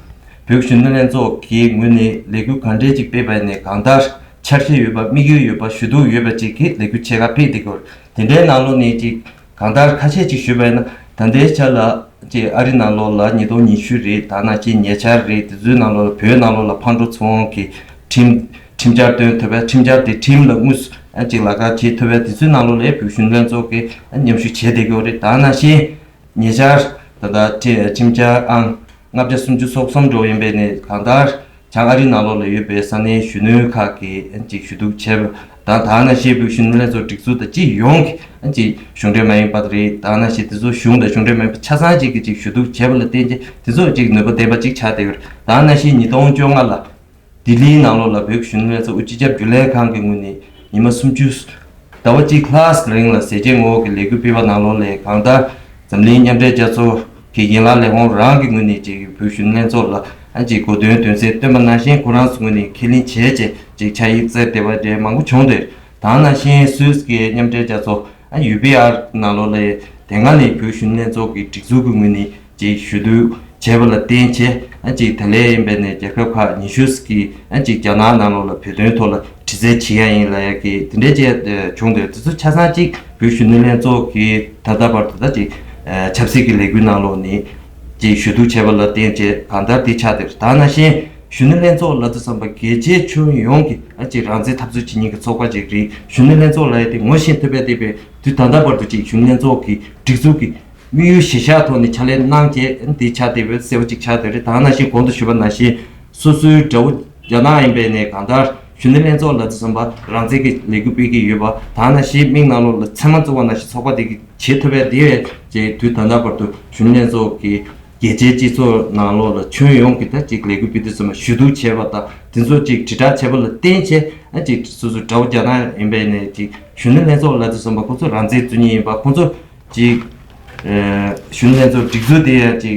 བོད་གཞོན་ནུ་ལྷན་ཚོགས་ཀྱི་ངོས་ནས་ལས་འགུལ་གང་འདྲས་ཅིག་སྤེལ་བ་ཡིན་ནའི་གང་ལྟར་འཆར་གཞི་ཡོད་པ། དམིགས་ཡུལ་ཡོད་པ། ཞུ་གཏུག་ཡོད་པ་ཅིག་གི་ལས་འགུལ་ཆེ་ཁག་སྤེལ་བསྡད་ཀྱི་ཡོད་རེད། དེ་འདྲའི་ནང་ལོགས་ནས་ཅིག་གང་ལྟར་ཁ་ཤས་ཅིག་ཞུས་པ་ཡིན་ན། ད་ལྟའི་ཆ་ལ་ཅིག་ཨ་རི་ནང་ལོགས་ལ་ཉིས་སྟོང་ཉི་ཤུ་རེད། ད་ནང་བཞིན་ཉེ་ཆར་རེད། དེ་ཚོའི་ནང་ལོགས་ལ་བོད་ནང་ལོགས་ལ་ཕར་འགྲོ་ཚུར་འོང་གི་ཁྲིམས་ཁྲིམས་འཆར་བཏོན་ཐུབ་པ། ཁྲིམས་འཆར་དེ་ཁྲིམས་ལ་དངོས་སུ་ཅིག་ལག་བསྟར་བྱེད་ཐུབ་པ། དེ་ཚོའི་ནང་ལོགས་ལ་བོད་གཞོན་ནུ་ལྷན་ཚོགས་ཀྱིས་མཉམ་ཞུགས་བྱས་བསྡད་ཀྱི་ཡོད་རེད། ད་ནང་བཞིན་ཉེ་ཆར་ད་ལྟ་ཁྲི་ཁྲིམས་འཆར་ཨང་ལྔ་བརྒྱ་སུམ་ཅུ་སོ་གསུམ་འགྲོ་ཡིན་པས་ནས་གང་ལྟར་བྱང་ཨ་རི་ནང་ལོགས་ལ་ཡོད་པའི་ས་གནས་གཞོན་ནུ་ཁག་གིས་ཅིག་ཞུ་གཏུག་བྱས་པ་དང་། ད་ནང་བཞིན་བོད་གཞོན་ནུ་ལྷན་ཚོགས་སྒྲིག་འཛུགས་དང་སྤྱི་ཡོངས་ཀྱི་ཅིག་གཞུང་འབྲེལ་མ་ཡིན་པ་རེད། ད་ནང་བཞིན་དེ་ཚོ་གཞུང་དང་གཞུང་འབྲེལ་མ་ཡིན་པ་ཆ་ཚང་ཅིག་གིས་ཅིག་ཞུ་གཏུག་བྱས་པ་ལ་བརྟེན་ཏེ་དེ་ཚོ་ཅིག་ནུས་པ་ལྡན་པ་ཅིག་ཆགས་བསྡད་ཡོད་རེད། ད་ནང་བཞིན་ཉིས་སྟོང་བཅོ་ལྔ་ལ་ལྡི་ལིའི་ནང་ལོགས་ལ་བོད་གཞོན་ནུ་ལྷན་ཚོགས་དབུས་སྤྱི་ཁྱབ་རྒྱུན་ལས་ཁང་གི་ངོས་ནས་ཉི་མ་སུམ་ཅུ། ཟླ་བ་གཅིག་ལྷག་རིང་ལ་ཟས་བཅད་ངོ་རྒོལ་གྱི་ལས་འགུལ་སྤེལ་བ་ནང་ལོགས་ལ་གང་ལྟར་འཛམ་གླིང་མཉམ་འབྲེལ་རྒྱལ་ཚོགས་ཀྱི་ཡན་ལག་ལས་ཁུངས་རང་གི་ངོས་ནས་ཅིག་བོད་གཞོན་ནུ་ལྷན་ཚོགས་ལ་ཨ་ཅིག་གོ་སྟོན་དོན་ཚན་བཏོན་པ་ནང་བཞིན་ཁོ་རང་ཚོའི་ངོས་ནས་ཁས་ལེན་བྱས་བྱས་ཅིག་ཕྱག་ཡིག་བསྩལ་བསྡད་པ་དེ་མང་པོ་བྱུང་སྟེ། ད་ནང་བཞིན་སུད་སི་གི་མཉམ་འབྲེལ་རྒྱལ་ཚོགས་ཨ་ཡུ་པི་ཨར་ནང་ལོགས་ལ་དེ་སྔ་ནས་བོད་གཞོན་ནུ་ལྷན་ཚོགས་ཀྱི་སྒྲིག་འཛུགས་ཀྱི་ངོས་ནས་ཅིག་ཞུ་གཏུག་བྱས་པ་ལ་བརྟེན་བྱས་ཨ་ཅིག་ད་ལན་ཡིན་པས་ནས་རྒྱལ་ཁབ་ཁག་ཉི་ཤུ་ཙམ་གྱིས་ཨ་ཅིག་རྒྱ་ནག་ནང་ལོགས་ལ་བོད་དོན་ཐོག་ལ་དྲི་རྩད་བྱེད་ཡ་ཡིན་ལབ་ཡ་གི་དེ་འདྲའི་ཅིག་བྱུང་འདུག་དེ་ཚོ་ཆ་ཚང་ཅིག་བོད་གཞོན་ནུ་ལྷན་ཚོགས་ཀྱིས་ད་ལྟ་བར་དུ་ད་ཅིག་ཆབ་སྲིད་ཀྱི་ལས་འགུལ་ནང་ལོགས་ནས་ཅིག་ཞུ་གཏུག་བྱས་པ་ལ་བརྟེན་བྱས་གང་ལྟར་དེ་ཆགས་བསྡད་རེད། ད་ནང་བཞིན་གཞོན་ནུ་ལྷན་ཚོགས་ལབ་དུས་ཙམ་པ་རྒྱལ་སྤྱིའི་ཁྱོན་ཡོངས་ཀྱི་ཨ་ཅིག་རང་བཙན་འཐབ་རྩོད་བྱེད་མཁན་གྱི་ཚོགས་པ་ཅིག་རེད། གཞོན་ནུ་ལྷན་ཚོགས་ལབ་ཡ་དེ་ངོ་ཤེས་ཐུབ་པ་བསྡད་པའི་དུས་ད་ལྟ་བར་དུ་ཅིག་གཞོན་ནུ་ལྷན་ཚོགས་ཀྱི་སྒྲིག་འཛུགས་ཀྱི་དམིགས་ཡུལ་གཞིར་བཞག་ཐོག་ནས་ཕྱག་ལས་གནང་བྱས་འདི་ཆགས་བསྡད་པའི་གསལ་པོ་ཅིག་ཆགས་བསྡད་རེད། ད་ནང་བཞིན་གོང་དུ་ཞུས་པ་ནང་བཞིན་སོ་སོའི་དགྲ་བོ་རྒྱ་ནག་ཡིན་པས་ནས་གང་ལྟར་གཞོན་ནུ་ལྷན་ཚོགས་ལབ་དུས་ཙམ་པ་རང་བཙན་གྱི་ལས་འགུལ་སྤེལ་གྱི་ཡོད་པ། ད་ནང་བཞིན་མིག་ནང་ལོགས་ལ་ཚེར་མ་བཙུགས་པ་ནང་བཞིན་ཚོགས་པ་དེ་གིས་བྱེད་ཐུབ་པ་དེ་བས་ཅིག་དུས་ད་ལྟ་བར་དུ་གཞོན་ནུ་ལྷན་ཚོགས་ཀྱི་རྒྱལ་སྤྱིའི་སྤྱི་ཚོགས་ནང་ལོགས་ལ་ཁྱོན་ཡོངས་ཀྱི་ད་ཅིག་ལས་འགུལ་སྤེལ་དུས་ཙམ་པ་ཞུ་གཏུག་བྱས་པ་དང་དེ་ཚོ་ཅིག་དྲིལ་བསྒྲགས་བྱས་པ་ལ་བརྟེན་བྱས་ཨ་ཅིག་སོ་སོའི་དགྲ་བོ་རྒྱ་ནག་ཡིན་པས་ནས་ཅིག་གཞོན་ནུ་ལྷན་ཚོགས་ལབ་དུས་ཙམ་པ་ཁོ་ཚོ་རང་བཙན་རྩོད་མཁན་ཡིན་པ། ཁོ་ཚོ་ཅིག་ཨ་གཞོན་ནུ་ལྷན་ཚོགས་སྒྲིག་འཛུགས་དེ་ཡང་ཅིག་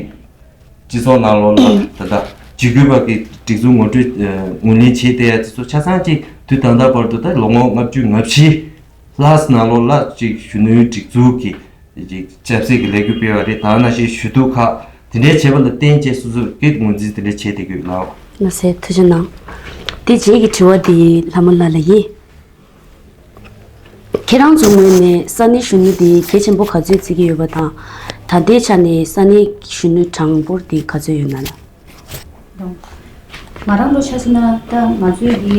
སྤྱི་ཚོགས་ནང་ལོགས་ལ་ད་ལྟ་འཇིགས་སྐུལ་པ་གི་སྒྲིག་འཛུགས་ངོ་སྤྲོད་ཨ་ངོས་ལེན་བྱས་ཏེ་ཡང་དེ་ཚོ་ཆ་ཚང་ཅིག་དུས་ད་ལྟ་བར་དུ་ད་ལོ་ངོ་ལྔ་བཅུ་ང་བཞི་ལྷག་ནང་ལོགས་ལ་ཅིག་གཞོན་ནུའི་སྒྲིག་འཛུགས་ཀྱི་ ཅིག་ཆབ་སྲིད་ཀྱི་ལས་འགུལ་སྤེལ་བ་རེད། ད་ནང་བཞིན་ཞུ་གཏུག་ཁག་དེ་འདྲའི་བྱས་པ་ལ་བརྟེན་བྱས་སོ་སོ་གི་ངོས་འཛིན་དེ་འདྲ་བྱས་བསྡད་ཀྱི་ཡོད་ལགས། ལགས་སེ། ཐུགས་རྗེ་གནང་། དེ་རྗེས་ཀྱི་དྲི་བ་དེ་ལྷ་མོ་ལགས་ལ་ཡིན། ཁྱེད་རང་ཚོའི་ངོས་ནས་ས་གནས་གཞོན་ནུ་དེ་གལ་ཆེན་པོ་ག་ཚོད་བརྩི་གི་ཡོད་པ་དང་། ད་ལྟའི་ཆ་ནས་ས་གནས་གཞོན་ནུ་གྲངས་འབོར་དེ་ག་ཚོད་ཡོད་ན་ལགས། ང་རང་ལོ་ཆ་བཞག་ན་ད་ང་ཚོའི་གི་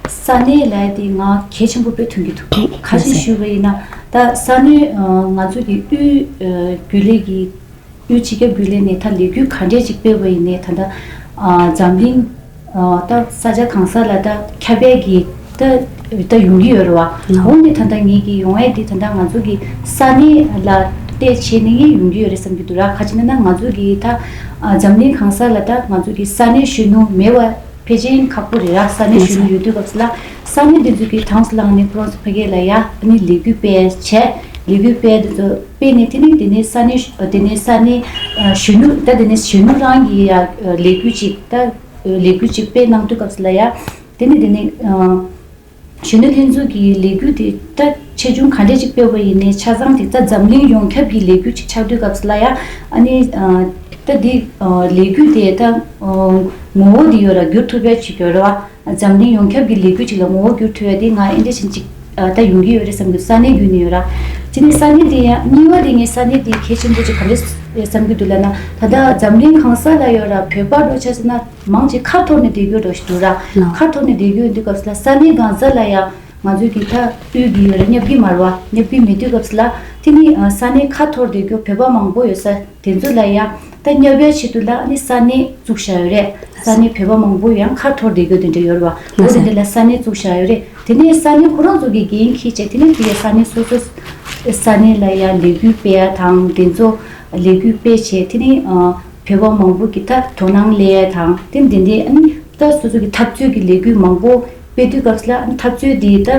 ས་གནས་ལབ་ཡ་དེ་ང་གལ་ཆེན་པོ་དཔེ་མཐོང་གི་འདུག་ག་རེ་ཞུས་པ་ཡིན་ན་ད་ས་གནས་ང་ཚོ་གི་དབུས་རྒྱུན་ལས་ཀྱི་དབུས་སྤྱི་ཁྱབ་རྒྱུན་ལས་ནས་ད་ལས་འགུལ་ག་འདྲས་ཅིག་སྤེལ་བ་ཡིན་ནའི་ད་ལྟ་འཛམ་གླིང་ད་ས་ཆ་གང་ས་ལ་ད་ཁྱབ་པའི་གི་ད་ད་ཡོང་གི་ཡོད་རེད་བ། འོ་ནི་ད་ལྟ་ངེད་ཀྱི་ཡོང་ཡས་དེ་ད་ལྟ་ང་ཚོ་གི་ས་གནས་ལ་བལྟས་བྱས་ནས་ངས་ཡོང་གི་ཡོད་རེད་བསམ་གྱི་འདུག་ར། ག་ཅི་ན་ན་ང་ཚོ་གི་ད་འཛམ་གླིང་གང་ས་ལ་ད་ང་ཚོ་གི་ས་གནས་གཞོན་ནུ་མེད་པ་ཕལ་ཆེར་ཁག་པོ་རེད་ར། ས་གནས་གཞོན་ནུ་ཡོད་དུས་སྐབས་སུ་ལ་ས་གནས་འདི་ཚོ་གི་གྲངས་སུ་ལངས་ནས་ཁོ་རང་ཚོ་ཕ་གི་ལ་ཡ་ཨ་ནི་ལས་འགུལ་སྤེལ་བྱས་ལས་འགུལ་སྤེལ་འདི་ཚོ་སྤེལ་ནས་དེ་ནས་དེ་ནས་ས་གནས་དེ་ནས་ས་གནས་གཞོན་ནུ་ད་དེ་ནས་གཞོན་ནུ་རང་གི་ཡ་ལས་འགུལ་ཅིག་ད་ལས་འགུལ་ཅིག་སྤེལ་གནང་དུས་སྐབས་སུ་ལ་ཡ་དེ་ནས་དེ་ནས། གཞོན་ནུ་ལྷན་ཚོགས་ཀྱི་ལས་འགུལ་དེ་ད་ཆེ་ཆུང་ག་འདྲས་ཅིག་སྤེལ་བ་ཡིན་ནའི་ཆ་ཚང་དེ་ད་འཛམ་གླིང་ཡོངས་ཁྱབ་ཀྱི་ལས་འགུལ་ཅིག་ཆགས་དུས་སྐབས་སུ་ལ་ཡ་ཨ་ནི་ད་འདི་ལས་འགུལ་དེ་ད་ངོ་བོ་དེ་ཡོད་ར་འགྱུར་ཐུབ་པའི་ཅིག་ཡོད་ར་བ། འཛམ་གླིང་ཡོངས་ཁྱབ་ཀྱི་ལས་འགུལ་ཅིག་ལ་ངོ་བོ་འགྱུར་ཐུབ་ཡ་དེ་ང་ཨེ་འདྲས་ཞིག་ཅིག་ད་ཡོང་གི་ཡོད་རེད་བསམ་གྱི་ས་གནས་བརྒྱུད་ནས་ཡོད་ར། དེ་ནས་ས་གནས་དེ་ཡ་གཉིས་པ་དེ་ངས་ས་གནས་དེ་གལ་ཆེན་པོ་ཅིག་ག་རེ་བསམ་གྱི་འདུག་ལབ་ན་ད་ལྟ་འཛམ་གླིང་གང་ས་ལ་ཡོད་ར་བོད་པ་འགྲོ་ཆ་ཟེར་ན། མང་ཆེ་ཁ་འཐོར་ནས་བསྡད་རྒྱུ་འདྲ་ཞིག་འདུག་ར། ལགས། ཁ་འཐོར་ནས་བསྡད་རྒྱུ་འདུག་སྐབས་སུ་ལ་ས་གནས་གང་ས་ལ་ཡ་ང་ཚོའི་གི་ད་དབུས་ཀྱི་ཡོད་ར་བསྙབ་ཀྱི་མ་རེད་བ། བསྙབ་ཀྱི་མེད་དུས་སྐབས་སུ་ལ་དེ་ནི་ས་གནས་ཁ་འཐོར་བསྡད་རྒྱུ་བོད་པ་མང་པོ་ཡོད་ས་དེ་ཚོ་ལ་ཡ་ད་བསྙབ་ཡ་ཆེད་དུ་ལ་ནི་ས་གནས་བཙུགས་བཞག་ཡོད་རེད། ས་གནས་བོད་པ་མང་པོ་ཡང་ཁ་འཐོར་བསྡད་རྒྱུ་དེ་འདྲ་ཡོད་རེད་བ། འོ་དེ་འདྲ་ལ་ས་གནས་བཙུགས་བཞག་ཡོད་རེད། དེ་ནས་ས་གནས་ཁོ་རང་ཚོ་གི་འགན་འཁྱེར་བྱས་དེ་ནས་དེ་ཡ་ས་གནས་སོ་སོ་ས་གནས་ལ་ཡ་ལས་འགུལ་སྤེལ་ཡ་དང་དེ་ཚོ་ལས་འགུལ་སྤེལ་བྱས་དེ་ནས། བོད་པ་མང་པོ་གི་ད་དོ་སྣང་སླེབས་ཡ་དང་དེ་འདི་འདྲའི་ཨ་ནི་ད་སོ་སོ་གི་འཐབ་རྩོད་ཀྱི་ལས་འགུལ་མང་པོ་སྤེལ་དུས་སྐབས་སུ་ལ་ཨ་ནི་འཐབ་རྩོད་འདི་ད་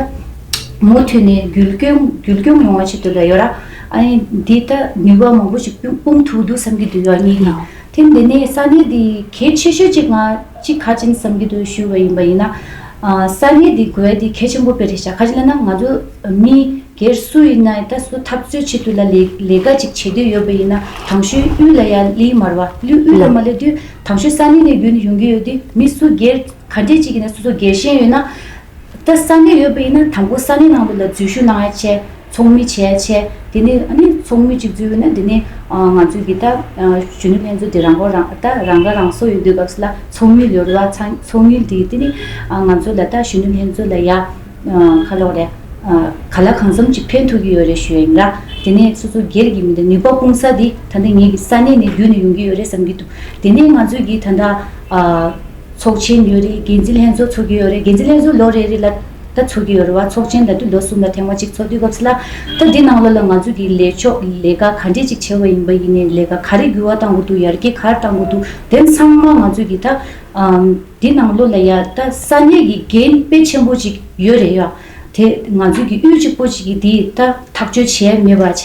མུ་མཐུད་ནས་རྒྱུན་སྐྱོང་རྒྱུན་སྐྱོང་ཡོང་བ་ཆེད་དུ་ལ་ཡོད་ར། ཨ་ནི་འདི་ད་ནུས་པ་མང་པོ་ཞིག་སྤུངས་སྤུངས་ཐུབ་འདུག་བསམ་གྱི་འདུག་ཡོད་ངེས་ཀྱི། དེ་འདི་ནས་ས་གནས་འདི་གལ་ཆེ་ཤོས་གཅིག་ང་གཅིག་ག་ཅིན་བསམ་གྱི་འདུག་ཞུ་བ་ཡིན་པ་ཡིན་ན། ས་གནས་འདི་དགོས་ཡ་འདི་གལ་ཆེན་པོ་དཔེ་རེད་ཤག་ག་ཅི་ལབ་ན་ང་ཚོ་མི། སྒེར་སུ་ཡིན་ན་ད་སུ་འཐབ་རྩོད་ཆེད་དུ་ལ་ལས་ལས་ཀ་ཅིག་བྱེད་འདོད་ཡོད་པ་ཡིན་ན་དང་ཤོས་དབུས་ལ་ཡ་སླེབས་མ་རེད་བ། དབུས་དབུས་ལ་མ་སླེབས་དུས་དང་ཤོས་ས་གནས་ནས་བརྒྱུད་ནས་ཡོང་གི་ཡོད་དུས་མི་སུ་སྒེར་ག་འདྲས་ཅིག་ཡིན་ན་སོ་སོ་སྒེར་ཤན་ཡོད་ན། ད་ས་གནས་ཡོད་པ་ཡིན་ན་དང་པོ་ས་གནས་ནང་དུ་ལ་འཛུལ་ཞུགས་གནང་ཡ་བྱས་ཚོགས་མི་བྱས་བྱས་དེ་ནས་ཨ་ནི་ཚོགས་མི་ཅིག་འཛུལ་ཡོད་ན་དེ་ནས་ང་ཚོ་གི་ད་གཞོན་ནུ་ལྷན་ཚོགས་དེ་རང་མགོ་རང་ད་རང་ཁ་རང་གསོ་ཡོད་དུས་སྐབས་སུ་ལ་ཚོགས་མི་ལོ་རེ་བ་ཚང་ཚོགས་མི་དེ་དེ་ནས་ང་ཚོ་ལ་ད་གཞོན་ནུ་ལྷན་ཚོགས་ལ་ཡ། ཁ་ལོག་རེད། ག་ལ་གང་འཚམ་ཅིག་ཕན་ཐོགས་ཀྱི་ཡོད་རེད་ཞུ་ཡ་ཡིན་ལ། དེ་ནས་སོ་སོ་སྒེར་གྱི་མི་འདུག་ནུས་པ་སྤུངས་ས་དེ་ད་ལྟ་ངེད་ཀྱི་ས་གནས་ནས་བརྒྱུད་ནས་ཡོང་གི་ཡོད་རེད་བསམ་གྱི་འདུག་དེ་ནས་ང་ཚོས་ཀྱི་ད་ལྟ་ཚོགས་ཆེན་ཡོད་རེད། འགན་འཛིན་ལྷན་ཚོགས་ཚོགས་ཀྱི་ཡོད་རེད། འགན་འཛིན་ལྷན་ཚོགས་ལོ་རེ་རེ་ལ་ད་ཚོགས་ཀྱི་ཡོད་རེད་བ། ཚོགས་ཆེན་ལ་དུས་ལོ་གསུམ་ལ་ཐེངས་མ་གཅིག་ཚོགས་དུས་སྐབས་སུ་ལ་ད་འདི་ནང་ལོགས་ལ་ང་ཚོ་གི་ལས་ཕྱོགས་ལས་ཀ་ག་འདྲས་ཅིག་བྱས་པ་ཡིན་པ་ཡིན་ནའི་ལས་ཀ་ག་རེ་འགྱུར་བ་གཏང་དགོས་འདུག་ཡར་རྒྱས་ག་རེ་གཏང་དགོས་འདུག་དེ་ཚང་མ་ང་ཚོ་གི་ད། འདི་ནང་ལོགས་ལ་ཡ་ད་ས་གནས་ཀྱི་འགན་དཔེ་ཆེན་པོ་ཅིག་ཡོད་རེད་ཡ། དེ་ང་ཚོའི་གི་དབུས་གཅིག་པོ་ཅིག་གིས་འདི་ད་ཐག་གཅོད་བྱས་མེད་པ་བྱས་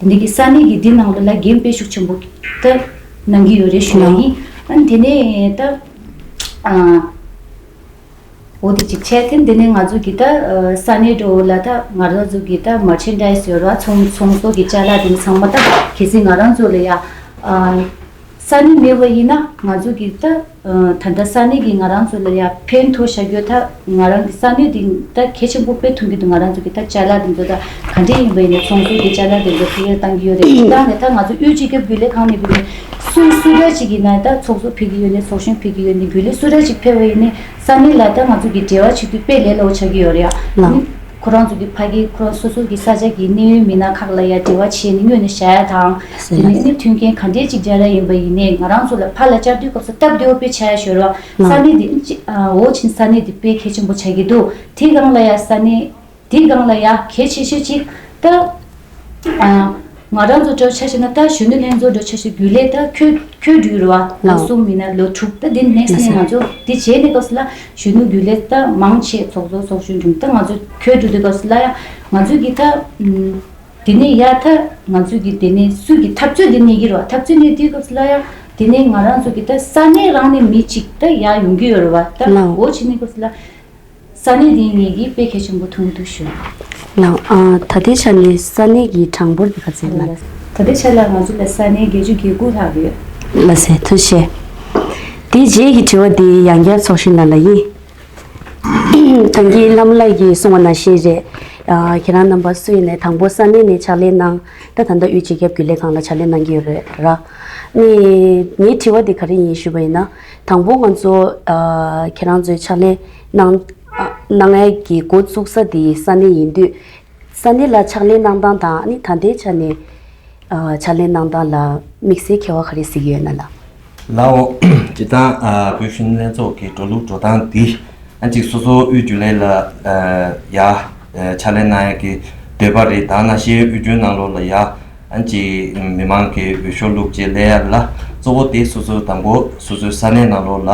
འདི་གི་ས་གནས་ཀྱི་འདི་ནང་ལོགས་ལ་འགན་དཔེ་ཤུགས་ཆེན་པོ་ད་གནང་གི་ཡོད་རེད་ཞུ་ཡ་ཡིན། ཨ་ནི་དེ་ནས་ད་ཨ་འོ་དེ་ཅིག་བྱས་དེ་འདི་ནས་ང་ཚོ་གི་ད་ས་གནས་འགྲོ་ལ་ད་ང་རང་ཚོ་གི་ད་མར་ཆན་ཌའི་སི་ཡོད་ར་ཚོང་ཚོང་ཟོག་གི་ཅ་ལག་དེ་ཚང་མ་ད་གལ་སྲིད་ང་རང་ཚོ་ལ་ཡ་ཨ། ས་གནས་མེད་པ་ཡིན་ན་ང་ཚོ་གི་ད་ད་ལྟ་ས་གནས་ཀྱི་ང་རང་ཚོ་ལ་ཡ་ཕན་ཐོགས་བཞག་རྒྱུ་ད་ང་རང་གི་ས་གནས་འདི་ད་གལ་ཆེན་པོ་དཔེ་མཐོང་གི་འདུག་ང་རང་ཚོ་གི་ད་ཅ་ལག་འདི་ཚོ་ད་ག་འདྲས་ཡིན་པ་ཡིན་ན་ཚོང་ཟོག་གི་ཅ་ལག་འདི་ཚོ་ཕ་གིར་བཏང་གི་ཡོད་རེད། ད་ནས་ད་ང་ཚོ་དབུས་སྤྱི་ཁྱབ་རྒྱུན་ལས་ཁང་ནས་བུད་ནས་སུ་སུ་འདྲ་ཅིག་ཡིན་ན་ད་ཚོགས་གཙོ་ཕེབས་ཀྱི་ཡོད་ནས་ཚོགས་གཞོན་ཕེབས་ཀྱི་ཡོད་ནས་རྒྱུན་ལས་སུ་འདྲ་ཅིག་ཕེབས་པ་ཡིན་ནས་ས་གནས་ལ་ད་ང་ཚོ་གི་འབྲེལ་བ་བྱེད་དུས་དཔེ་ལས་སླ་པོ་ཆགས་ཀྱི་ཡོད་རེད་ཡ། ཁོ་རང་ཚོ་གི་ཕ་གི་ཁོ་རང་སོ་སོ་གི་ས་ཆ་གི་གནད་ཡོད་མི་སྣ་ཁག་ལ་ཡ་འབྲེལ་བ་བྱས་ནས་སྔོན་ནས་བཞག་ཡ་དང་། དེ་ནས་ཨ་ནི་མཐུན་རྐྱེན་ག་འདྲས་ཅིག་སྦྱར་ཡ་ཡིན་པ་ཡིན་ནའི་ང་རང་ཚོ་ལ་ཕར་ལ་བཅར་དུས་སྐབས་སུ་སྟབས་བདེ་བོ་དཔེ་ཆགས་ཡ་ཞོར་བ་ས་གནས་འདི་ཨ་འོ་ཕྱིན་ས་གནས་འདི་དཔེ་གལ་ཆེན་པོ་ཆགས་ཀྱི་འདུག་དེ་སྒང་ལ་ཡ་ས་གནས་འདི་སྒང་ལ་ཡ་གལ་ཆེ་ཤོས་ཅིག་ད་ཨ་ང་རང་ཚོ་འདྲ་ཆ་བཞག་ན་ད་གཞོན་ནུ་ལྷན་ཚོགས་འདྲ་ཆ་བཞག་རྒྱུན་ལས་ད་ཁྱོད་ཁྱོད་འགྲུལ་ར་བ་ལོ་གསུམ་མིན་ན་ལོ་དྲུག་ད་འདི་ནེག་སི་ནས་ང་ཚོ་འདི་བྱས་ནས་སྐབས་སུ་ལ་གཞོན་ནུ་རྒྱུན་ལས་ད་མང་ཆེ་ཚོགས་གཙོ་ཚོགས་གཞོན་འགྲུལ་ད་ང་ཚོ་ཁྱོད་འགྲོ་དུས་སྐབས་སུ་ལ་ཡ་ང་ཚོ་གི་ད་ཨུམ། དེ་ནས་ཡ་ད་ང་ཚོ་གི་དེ་ནས་སུ་གི་འཐབ་རྩོད་དེ་གནས་ཀྱི་རེད་བ། འཐབ་རྩོད་གནས་དུས་སྐབས་སུ་ལ་ཡ་དེ་ནས་ང་རང་ཚོ་གི་ད་ས་གནས་རང་ནས་མི་གཅིག་ད་ཡ་ཡོང་གི་ཡོད་རེད་བ། ད་འོ་བྱེད་གནས་སྐབས་སུ་ལ་ས་གནས་དེ་ངེད་ཀྱིས་དཔེ་གལ་ཆེན་པོ་མཐོང་གི་འདུག་ཞུ། ལགས། ཨ། ད་ལྟའི་ཆ་ནས་ས་གནས་ཀྱི་གྲངས་འབོར་དེ་ག་ཚད་ལགས། ད་ལྟའི་ཆ་ལ་ང་ཚོ་ལ་ས་གནས་བརྒྱད་ཅུ་གྱ་དགུ་ལྷག་ཡོད། ལགས་སོ། ཐུགས་རྗེ་ཆེ། དེའི་རྗེས་ཀྱི་དྲི་བ་དེ་ཡང་བསྐྱར་ཚོགས་གཞོན་ལགས་ལ་ཡིན། ད་གིན་བླ་མ་ལགས་ཀྱིས་གསུངས་པ་ནང་བཞིན་རེད། ཨ། ཁྱེད་རང་རྣམ་པ་སུ་ཡིན་ནའི་དང་པོ་ས་གནས་ནས་ཕྱག་ལས་གནང་། ད་ད་ལྟ་དབུས་སྤྱི་ཁྱབ་རྒྱུན་ལས་ཁང་ལ་ཕྱག་ལས་གནང་གི་ཡོད་རེད་ར། ནི་ངའི་དྲི་བ་འདི་ག་རེ་ཡིན་ཞུས་པ་ཡིན་ན། དང་པོ་ང་ཚོ། ཨ། ཁྱེད་རང་ཚོའི་ཕྱག་ལས་གནང་། ཨ། གནང་ཡས་ཀྱི་འགོ་བཙུགས་ས་དེ་ས་གནས་ཡིན་དུས། ས་གནས་ལ་ཕྱག་ལས་གནང་སྟངས་དང་། ཨ་ནི་ད་ལྟའི་ཆ་ནས། ཨ། ཕྱག་ལས་གནང་སྟངས་ལ་དམིགས་བསལ་ཁྱད་པར་ག་རེ་གཟིགས་ཀྱི་ཡོད་ན་ལགས། ལགས་འོ། སྤྱིར་བཏང་། ཨ། བོད་གཞོན་ནུ་ལྷན་ཚོགས་ཀྱི་འགྲོ་ལུགས་འགྲོ་སྟངས་འདི། ཨ། གཅིག་སོ་སོ་དབུས་རྒྱུན་ལས་ལ། ཨ། ཡ། ཨ། ཕྱག་ལས་གནང་ཡས་ཀྱི་འདོད་པ་རེད། ད་ནང་བཞིན་དབུས་རྒྱུན་ནང་ལོགས་ལ་ཡ། ཨ། གཅིག་མི་མང་གི་འོས་ཤོག་བླུགས་བྱས་སླེབས་ཡ་ལ་གཙོ་བོ་དེ་སོ་སོ་དང་པོ་སོ་སོའི་ས་གནས་ནང་ལོགས་ལ།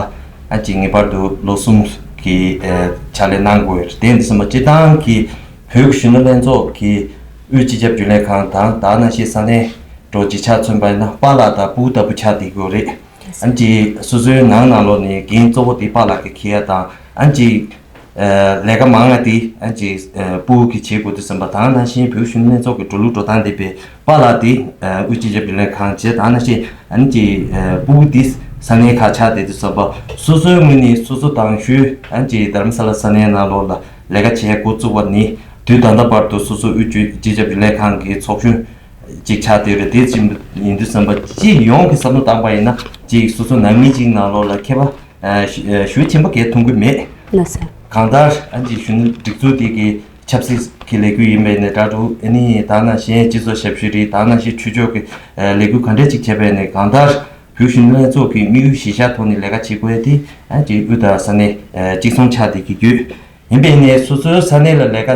ཨ། གཅིག་ངེས་པར་དུ་ལོ་གསུམ་གྱི། ཨ། ཕྱག་ལས་གནང་དགོས་རེད། དེ་འདི་ཚང་མ་སྤྱིར་བཏང་གི་བོད་གཞོན་ནུ་ལྷན་ཚོགས་ཀྱི་དབུས་སྤྱི་ཁྱབ་རྒྱུན་ལས་ཁང་དང་། ད་ནང་བཞིན་ས་གནས་འགྲོ་གཅིག་ཆ་མཚོན་པ་ཡིན་ན་པཱ་ལགས་དང་སྤུ་གུ་ལྟ་བུ་ཆགས་བསྡད་ཀྱི་ཡོད་རེད། ཨ་ནི་སོ་སོའི་ནང་ནང་ལོགས་ནས་འགན་གཙོ་བོ་དེ་པཱ་ལགས་ཀྱིས་འཁྱེར་ཡ་དང་། ཨ་ནི་ལས་ཀ་མང་ང་དེ། ཨ་ནི་སྤུ་གུ་གིས་བྱེད་དགོས་དུས་ཙམ་པ། ད་ནང་བཞིན་བོད་གཞོན་ནུ་ལྷན་ཚོགས་ཀྱི་འགྲོ་ལུགས་འགྲོ་སྟངས་དེ་བས་པཱ་ལགས་དེ་དབུས་སྤྱི་ཁྱབ་རྒྱུན་ལས་ཁང་བྱས། ད་ནང་བཞིན་ཨ་ནི་སྤུ་གུ་དེ་ས་གནས་ཁག་ཆགས་བསྡད་དུས་ཙམ་པ། སོ་སོའི་ངོས་ནས་སོ་སོ་དང་ཞུ། ཨ་ནི་རྡ་རམ་ས་ལ་ས་གནས་ནང་ལོགས་ལ་ལས་ཀ་བྱེད་འགོ་བཙུགས་པ་ནས་དུས་ད་ལྟ་བར་དུ་སོ་སོ་དབུས་སྤྱི་ཁྱབ་རྒྱུན་ལས་ཁང་གི་ཚོགས་གཞོན་གཅིག་ཆགས་བསྡད་རེད། དེ་ཡིན་དུས་ཙམ་པ་སྤྱི་ཡོངས་ཀྱི་བསམ་བློ་བཏང་པ་ཡིན་ན། གཅིག་སོ་སོ་ནང་མི་གཅིག་ནང་ལོགས་ལ་ཁྱད་པར། ཨ། ཞེ་ཞེ་ཆེན་པོ་གས་མཐོང་གི་མེད། ལགས་སོ། གང་ལྟར་ཨ་ནི་གཞོན་ནུ་སྒྲིག་འཛུགས་དེ་གི་ཆབ་སྲིད་ཀྱི་ལས་འགུལ་ཡིན་པ་ཡིན་ནའི་འདྲ་འདུག་ཨ་ནི་ད་ནང་བཞིན་སྤྱི་ཚོགས་ཞབས་ཞུ་རེད། ད་ནང་བཞིན་ཆོས་ཕྱོགས་ཀྱི་ལས་འགུལ་ག་འདྲས་ཅིག་བྱས་པ་ཡིན་ནའི། གང་ལྟར་བོད་གཞོན་ནུ་ལྷན་ཚོགས་ཀྱི་དམིགས་ཡུལ་གཞིར་བཞག་ཐོག་ནས་ལས་ཀ་བྱེད་དགོས་ཡ་དེ། ཨ་ནི་དབུས་དང་ས་གནས་གཅིག་མཚུངས་ཆགས་བསྡད་ཀྱི་ཡོད། ཡིན་པ་ཡིན་ནའི་སོ་སོའི་ས་གནས་ལ་ལས་ཀ་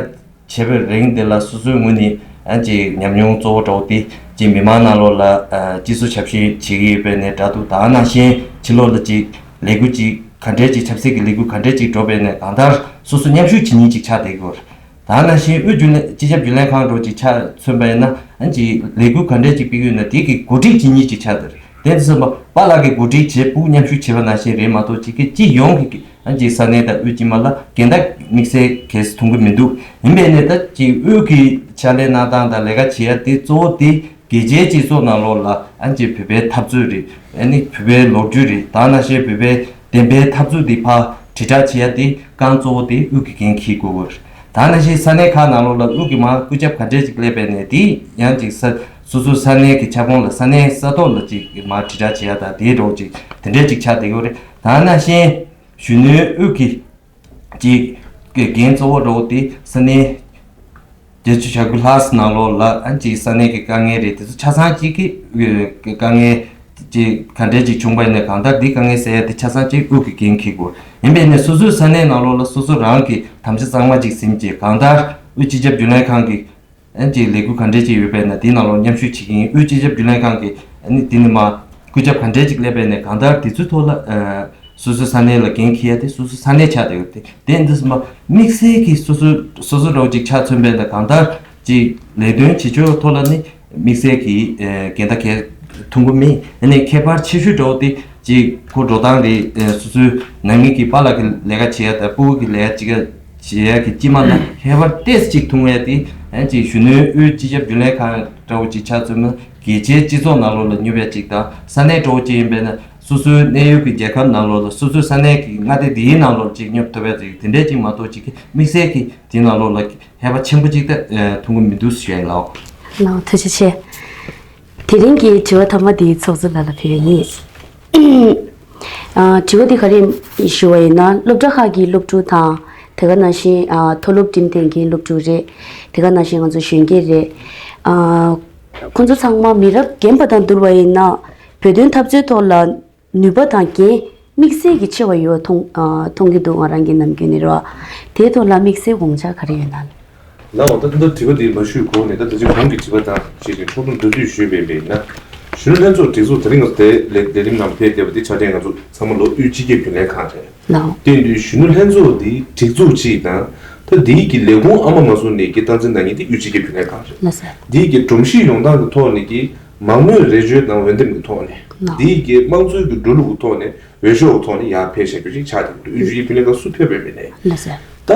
བྱེད་པའི་རིང་དེ་ལ་སོ་སོའི་ངོས་ནས། ཨ་ནི་ཉམས་མྱོང་གཙོ་བོ་འདྲ་བོ་དེ་གཅིག་མི་མང་ནང་ལོགས་ལ། ཨ། སྤྱི་ཚོགས་ཞབས་ཞུ་བྱེད་ཀྱི་ཡོད་པ་ཡིན་ནའི་འདྲ་འདུག་ད་ནང་བཞིན་ཕྱི་ལོགས་ལ་གཅིག་ལས་འགུལ་གཅིག་ག་འདྲས་ཅིག་ཆབ་སྲིད་ཀྱི་ལས་འགུལ་ག་འདྲས་ཅིག་འགྲོ་བ་ཡིན་ནའི། གང་ལྟར་སོ་སོ་མཉམ་ཞུགས་བྱེད་མཁན་ཅིག་ཆགས་བསྡད་ཀྱི་ཡོད་རེད། ད་ནང་བཞིན་དབུས་རྒྱུན་ལས། སྤྱི་ཁྱབ་རྒྱུན་ལས་ཁང་འདྲ་བོ་ཅིག་ཆ་མཚོན་པ་ཡིན་ན། ཨ་ནི་ལས་འགུལ་ག་འདྲས་ཅིག་སྤེལ་གྱི་ཡོད་ན་དེ་གི་འགོ་ཁྲིད་བྱེད་མཁན་ཅིག་ཆགས་བསྡད་རེད། དེ་ཚོ་པཱ་ལགས་ཀྱིས་འགོ་ཁྲིད་བྱས། སྤུ་གུ་མཉམ་ཞུགས་བྱེད་པ་ནང་བཞིན་རེད་མ་གཏོགས། གཅིག་གི་སྤྱི་ཡོངས་ཀྱི། ཨ་ནི་ས་གནས་དང་དབུས་དཀྱིལ་མ་ལ་གན་དེ་དམིགས་བསལ་གས་མཐོང་གི་མི་འདུག་ཡིན་པ་ཡིན་ནའི་ད་གཅིག་དབུས་ཀྱི་ཕྱག་ལས་གནང་སྟངས་དང་ལས་ཀ་བྱེད་ཡ་དེ་གཙོ་བོ་དེ་རྒྱལ་སྤྱིའི་སྤྱི་ཚོགས་ནང་ལོགས་ལ། ཨ་ནི་བོད་པའི་འཐབ་རྩོད་རེད། ཨ་ནི་བོད་པའི་ལོ་རྒྱུས་རེད། ད་ནང་བཞིན་བོད་པའི་བདེན་པའི་འཐབ་རྩོད་དེ་ཕར་དྲིལ་བསྒྲགས་བྱེད་ཡ་དེ་གང་གཙོ་བོ་དེ་དབུས་ཀྱི་འགན་འཁྱེར་དགོས་ཀྱི་རེད། ད་ནང་བཞིན་ས་གནས་ཁག་ནང་ལོགས་ལ་དབུས་ཀྱི་མར་སྐུ་ཚབ་ག་འདྲས་ཅིག་སླེབས་པ་ཡིན་ནའི། དེ་ཡང་གཅིག་ས། སོ་སོ་ས་གནས་ཀྱི་ཁྱབ་ཁོངས་ལ། ས་གནས་ས་ཐོག་ལ་གཅིག་མར་དྲིལ་བསྒྲགས་བྱེད་ཡ་དང་དེ་འདྲ་བོ་ཅིག་དེ་འདྲས་ཅིག་ཆགས་བསྡད་ཀྱི་ཡོད་རེད། ད་ནང་བཞིན་གཞོན་ནུའི་དབུས་ཀྱི་གཅིག་གི་འགན་གཙོ་བོ་འདྲ་བོ་དེ་ས་གནས་བརྒྱད་ཅུ་གྱ་དགུ་ལྷག་ཙམ་ནང་ལོགས་ལ། ཨ་ནི་ས་གནས་ཀྱི་དཀའ་ངལ་རེད། དེ་ཚོ་ཆ་ཚང་གཅིག་གི་དཀའ་ངལ་ཅིག་ག་འདྲས་ཅིག་བྱུང་པ་ཡིན་ནའི། གང་ལྟར་དེ་དཀའ་ངལ་སེལ་ཡ་དེ་ཆ་ཚང་གཅིག་དབུས་ཀྱི་འགན་འཁྱེར་དགོས། ཡིན་པ་ཡིན་ནའི་སོ་སོའི་ས་གནས་ནང་ལོགས་ལ་སོ་སོ་རང་གི་དམ་བཅའ་གཙང་མ་ཅིག་ཟིན་བྱས། གང་ལྟར་དབུས་སྤྱི་ཁྱབ་རྒྱུན་ལས་ཁང་གི། ཨ་ནི་ལས་འགུལ་ག་འདྲས་ཅིག་ཡོད་པ་ཡིན་ན་དེའི་ནང་ལོགས་མཉམ་ཞུགས་བྱེད་ཀྱི་ཡིན། དབུས་སྤྱི་ཁྱབ་རྒྱུན་ལས་ཁང་གི། ཨ་ནི་དེ་ནས་མར་སྐུ་ཚབ་ག་འདྲས་ཅིག་སླེབས་པ་ཡིན་ནའི། གང་ལྟར་དེ་ཚོའི་ཐོག་ལ། ཨ། སོ་སོའི་ས་གནས་ལ་འགན་འཁྱེར་ཡ་དེ་སོ་སོའི་ས་གནས་ཆགས་བསྡད་ཡོད་དེ། དེ་འདི་ཚོ་མ་དམིགས་བསལ་གྱི་སོ་སོ་སོ་སོ་འདྲ་བོ་ཅིག་ཆ་མཚོན་པ་ཡིན་ན། གང་ལྟར་གཅིག་ལས་དོན་བྱེད་ཕྱོགས་ཐོག་ལ་ནི་དམིགས་བསལ་གྱི། ཨ། འགལ་ཟླ་གས་མཐོང་གི་མེད། ཨ་ནི་ཁྱད་པར་ཆེ་ཤོས་འདྲ་བོ་དེ་གཅིག་ཁོ་འགྲོ་སྟངས་རེད། ཨ། སོ་སོའི་ནང་མི་གི་པཱ་ལགས་ཀྱི་ལས་ཀ་བྱེད་ཡ་དང་སྤུ་གུ་གི་ལས་ཀ་གཅིག་ག་བྱེད་ཡ་གི་དཀྱིལ་མ་ལ་ཁྱད་པར་ཏོག་ཙམ་ཅིག་མཐོང་ཡ་དེ། ཨ་ནི་གཞོན་ནུའི་དབུས་སྤྱི་ཁྱབ་རྒྱུན་ལས་ཁང་འདྲ་བོ་ཅིག་ཆ་མཚོན་ན། རྒྱལ་སྤྱིའི་སྤྱི་ཚོགས་ནང་ལོགས་ལ་སྙོབ་ཡ་ཅིག་དང་། ས་གནས་འདྲ་བོ་ཅིག་ཡིན་པས་ན་སོ་སོའི་གནས་ཡུལ་གྱི་རྒྱལ་ཁབ་ནང་ལོགས་ལ། སོ་སོའི་ས་གནས་ཀྱི་མངའ་སྡེ་འདིའི་ནང་ལོགས་ཅིག་སྙོབ་ཐུབ་ཡ་ཅིག་དེ་འདྲས་ཅིག་མ་གཏོགས། ཅིག་གི་དམིགས་བསལ་གྱི་དེའི་ནང་ལོགས་ལ་ཧེ་བག་ཆེན་པོ་ཅིག་ད་མཐོང་གི་མི་འདུག་ཞུ་ཡ་ཡིན་ལགས། ལགས། ཐུགས་རྗེ་ཆེ། དེ་རིང་གི་དྲི་བ་མཐའ་མ་དེ་ཚོགས་གཙོ་ལགས་ལ་ཕུལ་ཡ་ཡིན། ཨ། དྲི་བ་འདི་ག་རེ་ཞུ་བ་ཡིན་ན། སློབ་གྲྭ་ཁག་གི་སློབ་ཕྲུག་དང་། དེ་ག་ནང་བཞིན། ཨ། མཐོ་སློབ་འགྲིམ་བསྡད་མཁན་སློབ་ཕྲུག་རེད། དེ་ག་ནང་བཞིན་ང་ཚོ་གཞོན་སྐྱེས་རེད། ཨ། ཁོང་ཚོ་ཚང་མ་མི་རབས་རྒན་པ་དང་བསྡུར་བ་ཡིན་ན། བོད་དོན་འཐབ་རྩོད་ཐོག་ལ་ནུས་པ་དང་འགན་དམིགས་བསལ་གྱི་ཆེ་བ་ཡོད་མཐོང་། ཨ། མཐོང་གི་འདུག་ང་རང་གི་ནམ་རྒྱུན་ནས་རེད་བ། དེའི་ཐོག་ལ་དམིགས་བསལ་དགོངས་འཆར་ག་རེ་ཡོད་ན། ལགས་འོ། ད་ད་ལྟ་དྲི་བ་འདི་མ་ཞུས་གོང་ནས། ད་ད་ཅི་གོང་གི་དྲི་བ་དང་བཅས་ཏེ་ཕྱོགས་བསྡོམས་མདོར་བསྡུས་ཞུས་པ་ཡིན་ན། གཞོན་ནུ་ལྷན་ཚོགས་སྒྲིག་འཛུགས་དེ་རིང་ང་ཚོ་དེ་ལས་ལས་རིམ་ནང་ཕེབས་བསྡད་པ་འདི་ཆ་མཉམ་ང་ཚོ་ཚང་མ་ལོ་དབུས་སྤྱི་ཁྱབ་རྒྱུན་ལས་ཁང་རེད། ལགས། དེ་ཡིན་དུས་གཞོན་ནུ་ལྷན་ཚོགས་འདི་སྒྲིག་འཛུགས་གཅིག་དང་། ད་འདིའི་གི་ལས་ཁུངས་ཨ་མ་མ་བཟུང་ནས་ཀྱི་སྟངས་འཛིན་གནང་མཁན་དེ་དབུས་སྤྱི་ཁྱབ་རྒྱུན་ལས་ཁང་རེད། ལགས་སོ། འདིའི་གི་སྒྲོམ་གཞི་ཡོང་སྟངས་ཀྱི་ཐོག་ནས་ཀྱི་མང་མོས་རེ་བཅོལ་དང་འོས་འདེམས་ཀྱི་ཐོག་ནས། ལགས། འདིའི་གི་དམངས་གཙོའི་གི་འགྲོ་ལུགས་ཀྱི་ཐོག་ནས། འོས་ཤོག་ཐོག་ནས་ཡར་ཕེབས་བཞག་རྒྱུ་ཞིག་ཆགས་ཀྱི་འདུག་དབུས་སྤྱི་ཁྱབ་རྒྱུན་ལས་ཁང་སུ་ཕེབས་པ་ཡིན་ནའི། ལགས་སོ། ད་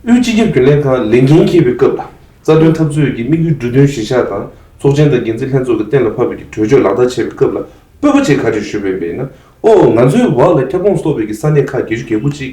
དབུས་སྤྱི་ཁྱབ་རྒྱུན་ལས་ཁང་ལས་འགན་འཁྱེར་བའི་སྐབས་ལ། རྩ་དོན་འཐབ་རྩོད་ཀྱི་དམིགས་ཡུལ་བསྒྲུབ་དོན་གཞིར་བཞག་དང་ཚོགས་ཆེན་དང་འགན་འཛིན་ལྷན་ཚོགས་ཀྱིས་གཏན་ལ་ཕབ་པའི་གི་གྲོས་ཆོད་ལག་བསྟར་བྱེད་པའི་སྐབས་ལ་སྤོབས་པ་བྱས་ག་རེ་ཞུས་པ་ཡིན་པ་ཡིན་ན། ཨོ་ང་ཚོའི་འོག་ལ་ཁྱབ་ཁོངས་གཏོགས་པའི་གི་ས་གནས་ཁག་བརྒྱད་ཅུ་གྱ་དགུ་གཅིག་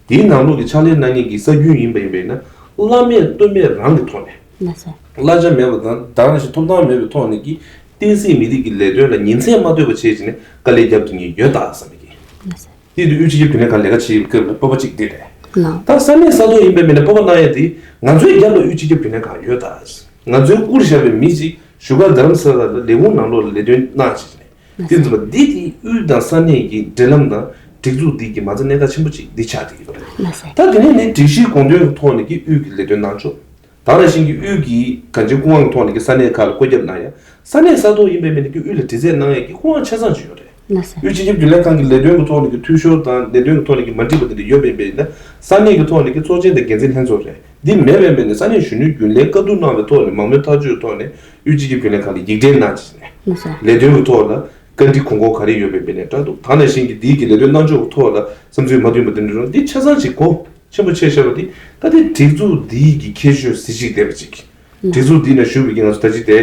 དེའི་ནང་ལོགས་ཀྱི་ཕྱག་ལས་གནང་མཁན་གྱི་ས་ཁུལ་ཡིན་པ་ཡིན་པ་ཡིན་ན། བླ་མེད་སྟོད་སྨད་རང་གི་ཐོག་ནས་ལ་སོ། གླ་ཆ་མེད་པ་དང་དེ་ནང་བཞིན་ཐོབ་ཐང་མེད་པའི་ཐོག་ནས་ཀྱི་བསྟན་སྲིད་མི་རིགས་ཀྱི་ལས་དོན་ལ་ཉིན་མཚན་མ་ལྟོས་པ་བྱས་བྱས་ནས་དཀའ་ལས་རྒྱབ་བསྡད་མཁན་ཡོད་ད་བསམ་གྱི། ལ་སོ། དེ་དུས་དབུས་སྤྱི་ཁྱབ་རྒྱུན་ལས་ཁང་ལས་ཀ་བྱེད་པའི་སྐབས་ལ་སྤོབས་པ་གཅིག་འདི་རེད། ལགས། ད་ས་གནས་ས་ཐོག་ཡིན་པའི་མིན་ན་སྤོབས་པ་གནང་ཡ་དེ་ང་ཚོའི་རྒྱབ་ལ་དབུས་སྤྱི་ཁྱབ་རྒྱུན་ལས་ཁང་ཡོད་ད། ང་ཚོའི་བཀུར་བཞག་པའི་མི་གཅིག་བཞུགས་སྒར་རྡ་རམ་ས་ལ་ལ་ལས་ཁུངས་ནང་ལོགས་ལ་ལས་དོན་གནང་བྱས་ནས་དེ་ཚོ་ལ་འདི་དེ་དབུས་དང་ས་གནས་ཀྱི་འབྲེལ་ལམ་དང་སྒྲིག་འཛུགས་འདི་གི་མ་རྩ་གནད་འགག་ཆེན་པོ་གཅིག་འདི་ཆགས་བསྡད་ཡོད་རེད། ལགས་སོ། ད་དེ་ནས་ནི་སྒྲིག་གཞིའི་དགོངས་དོན་གྱི་ཐོག་ནས་ཀྱི་དབུས་ཀྱི་ལས་དོན་གནང་ཕྱོགས། ད་ནང་བཞིན་གྱི་དབུས་ཀྱི་གང་ཅིའི་སྐུ་དབང་གི་ཐོག་ནས་ཀྱི་ས་གནས་ཁག་ལ་བཀོད་ཁྱབ་གནང་ཡ། ས་གནས་ས་ཐོག་ཡིན་པའི་མི་ནི་ཀྱི་དབུས་ལ་དྲི་རྩད་གནང་ཡ་གི་སྐུ་དབང་ཆ་ཚང་ཅིག་ཡོད་རེད། ལགས་སོ། དབུས་སྤྱི་ཁྱབ་རྒྱུན་ལས་ཁང་གི་ལས་དོན་གྱི་ཐོག་ནས་ཀྱི་འཐུས་ཤོར་དང་ལས་དོན་གྱི་ཐོག་ནས་ཀྱི་མ་འགྲིག་པ་དེ་འདྲ་ཡོད་པའི་མི་ཡིན་ན་ས་གནས་ཀྱི་ཐོག་ནས་ཀྱི་ཚོགས་ཆེན་དང་འགན་འཛིན་ལྷན་ཚོགས་རེད། འདི་མེད་པའི་མི་ནི་ས་གནས་གཞོན་ནུའི་རྒྱུན་ལས་བཀའ་བསྡུར་གནང་བའི་ཐོག་ནས་མང་མོས་ཐག་གཅོད་ཐོག་ནས་དབུས་སྤྱི་ཁྱབ་རྒྱུན་ལས་ཁང་ལ་ཡིག་འབྲེལ་གནང་བྱས་ནས་ལགས་སོ། ལས་དོན་གྱི་ཐོག་ལ་བཀའ་འདྲི་དགོངས་སྐོར་ག་རེ་ཡོད་པའི་མི་ནི་འདྲ་འདུག་ད་ནང་བཞིན་གྱི་འདིའི་གི་ལས་དོན་གནང་ཕྱོགས་ཀྱི་ཐོག་ལ་བསམ་ཚུལ་མ་མཐུན་པ་དེ་འདྲ་རུང་འདི་ཆ་ཚང་ཅིག་གོ་ཆེན་པོ་ཆེ་ཤོས་པ་དེ་ད་ལྟའི་སྒྲིག་འཛུགས་འདིའི་གི་ཁྱད་ཆོས་གཟི་བརྗིད་ལྡན་པ་ཅིག་སྒྲིག་འཛུགས་འདི་ནང་ཞུགས་པའི་གི་ང་ཚོ་ད་ཅི་དེ་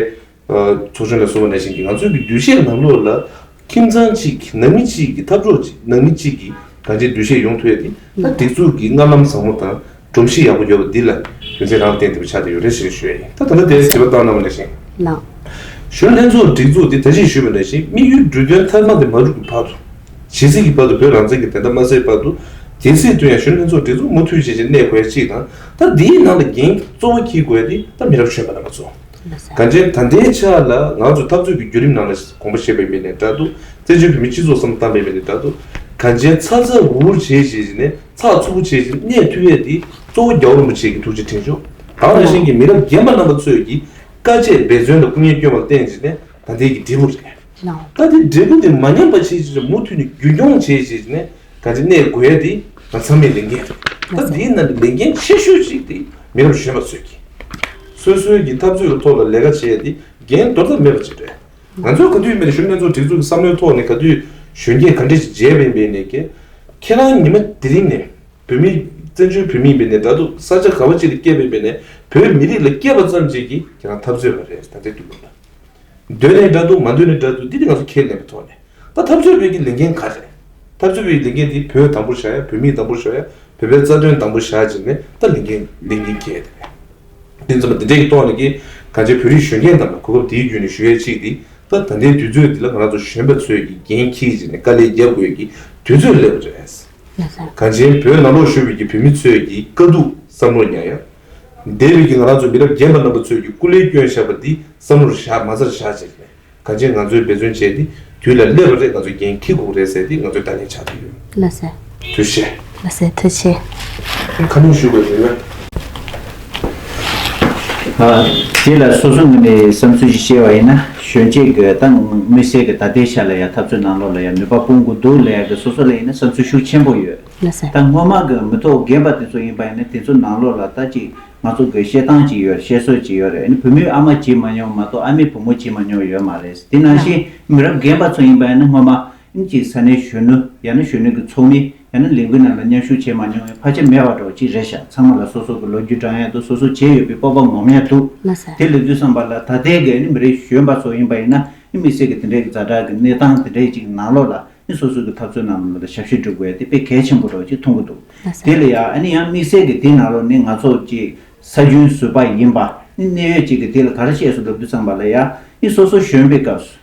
ཚོགས་ཆུང་ལ་གསུངས་པ་ནང་བཞིན་གྱི་ང་ཚོའི་གི་འདུ་ཤེས་ནང་ལོགས་ལ་ཁྱིམ་ཚང་གཅིག་གི་ནང་མི་གཅིག་གི་འཐབ་གྲོགས་གཅིག་ནང་མི་གཅིག་གི་གང་ཅིའི་འདུ་ཤེས་ཡོང་ཐུབ་ཡ་དེ་ད་སྒྲིག་འཛུགས་ཀྱི་སྔ་ལམ་བཟང་པོ་དང་སྒྲོམ་གཞི་ཡག་པོ་ཡོད་པ་འདི་ལ་རྒྱུ་མཚན་རང་ལ་བརྟེན་ཐུབ་པ་ཆགས་བསྡད་ཡོད་རེད་ཞེས་ཞུ་ཡ་ཡིན། ད་ད་ལྟ་དེ་དྲི་བ་བཏང་གནང་བ་ནང་བཞིན་ལགས། གཞོན་ལྷན་ཚོགས་སྒྲིག་འཛུགས་དེ་ད་ཅི་ཞུས་པ་ནང་བཞིན་དམིགས་ཡུལ་བསྒྲུབ་དོན་མཐའ་མ་དེ་མ་འགྲུབ་ཀྱི་བར་དུ། ཇི་སྲིད་ཀྱི་བར་དུ་བོད་རང་བཙན་གྱི་བདེན་མཐའ་མ་གསལ་བར་དུ། གལ་སྲིད་དུ་ཡང་གཞོན་ལྷན་ཚོགས་སྒྲིག་འཛུགས་མུ་མཐུད་བྱས་བྱས་གནས་དགོས་ཡ་གཅིག་དང་། ད་འདིའི་ནང་ལ་འགན་གཙོ་བོ་འཁྱེར་དགོས་ཡ་དེ་ད་མི་རབས་གཞོན་པ་རྣམ་པ་ཚོ། གང་ཅི་ད་ལྟའི་ཆ་ལ་ང་ཚོ་འཐབ་རྩོད་ཀྱི་བརྒྱུད་རིམ་ནང་ལ་དགོངས་པ་བཞེས་པའི་མི་ནས་འདྲ་འདུག་བཙན་བྱོལ་བོད་མིའི་སྤྱི་ཚོགས་བསམ་བློ་བཏང་པའི་མི་ནས་འདྲ་འདུག་གང་ཅི་ཚ་ཚ་འུར་འུར་བྱས་བྱས་ནས་ཚགས་ཚུད་པོ་བྱས་བྱས་གནས་ཐུབ་ཡས་དེ་གཙོ་བོ་རྒྱལ་བ་རིན་པོ་ཆེ་གི་ཐུགས་རྗེ་དྲིན་ཆེན། ད་ནང་བཞིན་གྱི་མི་རབས་རྒན་པ་རྣམ་པ་ཚོས་ཀྱི་དཀའ་སྤྱད་འབད་བརྩོན་དང་སྐུ་ངལ་བསྐྱོན་པར་བརྟེན་བྱས་ནས་ད་ལྟའི་གི་འབྲས་བུ་རེད། ལགས། ད་དེ་འབྲས་བུ་དེ་མ་ཉམས་པ་བྱས་བྱས་མུ་མཐུད་ནས་རྒྱུན་འཁྱོངས་བྱས་བྱས་ནས་ག་ཅི་གནས་དགོས་ཡ་དེ་ང་ཚང་མའི་ལས་འགན་རེད། ད་དེའི་ནང་ནས་ལས་འགན་ཆེ་ཤོས་ཅིག་དེ་མི་རབས་གཞོན་པ་ཚོས་ཀྱི་སོ་སོའི་གི་འཐབ་རྩོད་ཀྱི་ཐོག་ལ་ལས་ཀ་བྱེད་ཡ་དེ་འགན་འདོར་ཐབས་མེད་པ་ཅིག་རེད། ང་ཚོས་ག་དུས་མེད་གཞོན་ལྷན་ཚོགས་སྒྲིག་འཛུགས་ཀྱི་བསམ་བློའི་ཐོག་ནས་ག་དུས་གཞོན་སྐྱེས་ག་འདྲས་ཅིག་མཇལ་བས་འབད་ནས་ཀྱི་ཁྱེད་རང་ཉི་མ་དེ་རིང་ནས་བོད་མི་བཙན་བྱོལ་བོད་མི་འབད་ནས་འདྲ་འདུག་ས་ཆ་ག་བ་ཅིག་ལ་སྐྱེས་པས་འབད་ནས་བོད་མི་རིགས་ལ་སྐྱེས་པ་ཙམ་ཅིག་གིས་ཁྱེད་རང་འཐབ་རྩོད་པ་རེད། ད་ལྟའི་དུས་ལ། འདོད་ནས་འདྲ་འདུག་མ་འདོད་ནས་འདྲ་འདུག་འདི་དེ་ང་ཚོ་ཁས་ལེན་པའི་ཐོག་ནས་ད་འཐབ་རྩོད་པའི་གི་ལས་འགན་ག་རེ། འཐབ་རྩོད་པའི་ལས་འགན་དེ་བོད་དང་པོར་བཞག་ཡ། བོད་མིའི་དང་པོར་བཞག་ཡ། བོད་པའི་རྩ་དོན་དང་པོར་བཞག་བྱས་ནས་ད་ལས་འགན་ལས་འགན་འཁྱེར་ཡ་དེ་རེད། དེ་ཙམ་པ་དེ་འདྲའི་གི་ཐོག་ནས་ཀྱི་གང་ཅི་བོད་རིགས་གཞོན་སྐྱེས་རྣམས་ལ་གོ་སྐབས་དེའི་བརྒྱུད་ནས་ཞུ་ཡ་གཅིག་དེ་ད་ད་ལྟའི་དུས་ཚོད་འདི་ལ་ང་རང་ཚོ་གཞོན་པ་ཚོས་ཀྱི་འགན་འཁྱེར་བྱས་ནས་དཀའ་ལས་རྒྱབ་དགོས་ཀྱི་དུས་ཚོད་སླེབས་པ་རེད། གང་ཅི་བོད་ནང་ལོགས་བཞུགས་པའི་གི་བོད་མི་ཚོས་ཀྱི་དཀའ་སྡུག་བསམ་བློ་ཉར་ཡ། འདས་པའི་གི་ང་རང་ཚོ་མི་རབས་རྒན་པ་རྣམ་པ་ཚོས་ཀྱི་སྐུ་ལས་བསྐྱོན་བཞག་པ་འདི་བསམ་བློར་བཞག་མ་རྩར་བཞག་བྱས་ནས་གང་ཅི་ང་ཚོས་འབད་བརྩོན་བྱས་ཏེ་དུས་ལ་སླེབས་པ་རེད། ང་ཚོས་འགན་འཁྱེར་དགོས་རེད་ཟེར་ཏེ་ང་ཚོས་བརྡ་ལན་བྱ་གི་ཡོད། ལགས་སོ། ཐུགས་རྗེ་ཆེ། ལགས་སོ། ཐུགས་རྗེ་ཆེ། ཁ་སྣོན་ཞུ་དགོས་ཡོད་ན། ཨ། དེ་ལ་སོ་སོ་ངོས་ནས་བསམ་ཚུལ་ཞིག་བཤད་པ་ཡིན་ན་གཞོན་སྐྱེས་ཀྱི་ད་དམིགས་བསལ་གྱི་ད་ལྟའི་ཆ་ལ་ཡང་འཐབ་རྩོད་ནང་ལོགས་ལ་ཡང་ནུས་པ་སྤུངས་དགོས་འདུག་ལབ་ཡ་གི་སོ་སོ་ལ་ཡིན་ན་བསམ་ཚུལ་ཤུགས་ཆེན་པོ་ཡོད། ལགས་སོ། ད་སྔོན་མ་གི་མི་ཐོག་རྒན་པ་དེ་ཚོ་ཡིན་པ་ཡིན་ན་དེ་ཚོ་ནང་ལོགས་ལ་ད་ཅིག་ང་ཚོ་གི་བཤད་སྟངས་ཅིག་ཡོད་རེད། བཤད་སྲོལ་ཅིག་ཡོད་རེད། ཨ་ནི་བུད་མེད་ཨ་མ་བྱེད་མ་མྱོང་མ་གཏོགས་ཨ་མའི་བུ་མོ་བྱེད་མ་མྱོང་ཡོད་མ་རེད། དེ་ནང་བཞིན་མི་རབས་རྒན་པ་ཚོ་ཡིན་པ་ཡིན་ན་སྔོན་མ་ཨ་ནི་ཅིག་ས་གནས་གཞོན་ནུ་ཡང་ན་གཞོན་ནུ་གི་ཚོགས་མི་ཡང་ན་ལས་འགུལ་ནང་ལ་མཉམ་ཞུགས་བྱེད་མ་མྱོང་བའི་ཕལ་ཆེར་མེད་པ་འདྲ་བོ་ཅིག་རེད་ཤག་ཚང་མ་ལ་སོ་སོ་གི་ལོ་རྒྱུས་བགྲང་ཡ་དང་སོ་སོ་བྱས་ཡོད་པའི་སྤོབས་པ་ངོམ་ཡ་འདུག་ལགས་སོ། དེ་ལབ་དུས་ཙམ་པ་ལ་ད་ལྟའི་གི་ཨ་ནི་མི་རབས་གཞོན་པ་ཚོ་ཡིན་པ་ཡིན་ན་ཨ་ནི་དམིགས་བསལ་གི་དེ་འདྲའི་གི་ཛ་དྲག་གི་གནས་སྟངས་དེ་འདྲའི་ཅིག་ནང་ལོགས་ལ། ནི་སོ་སོ་གི་འཐབ་རྩོད་ནང་ལ་ཞབས་ཞུ་སྒྲུབ་དགོས་དེ་དཔེ་གལ་ཆེན་པོ་འདྲ་བོ་ཅིག་མཐོང་གི་འདུག་ལགས་སོ། དེ་ལ་ཡང་ཨ་ནི་ཡང་དམིགས་བསལ་གྱི་དེའི་ནང་ལོགས་ནི་ང་ཚོ་ཅིག་ས་རྒྱུན་ཟུར་པ་ཡིན་པ་ནི་གནད་ཡོད་ཅིག་གི་དེ་ལ་ག་རེ་བཤད་སོང་ལབ་དུས་ཙམ་པ་ལ་ཡང་ནི་སོ་སོ་གཞོན་པའི་སྐབས་སུ་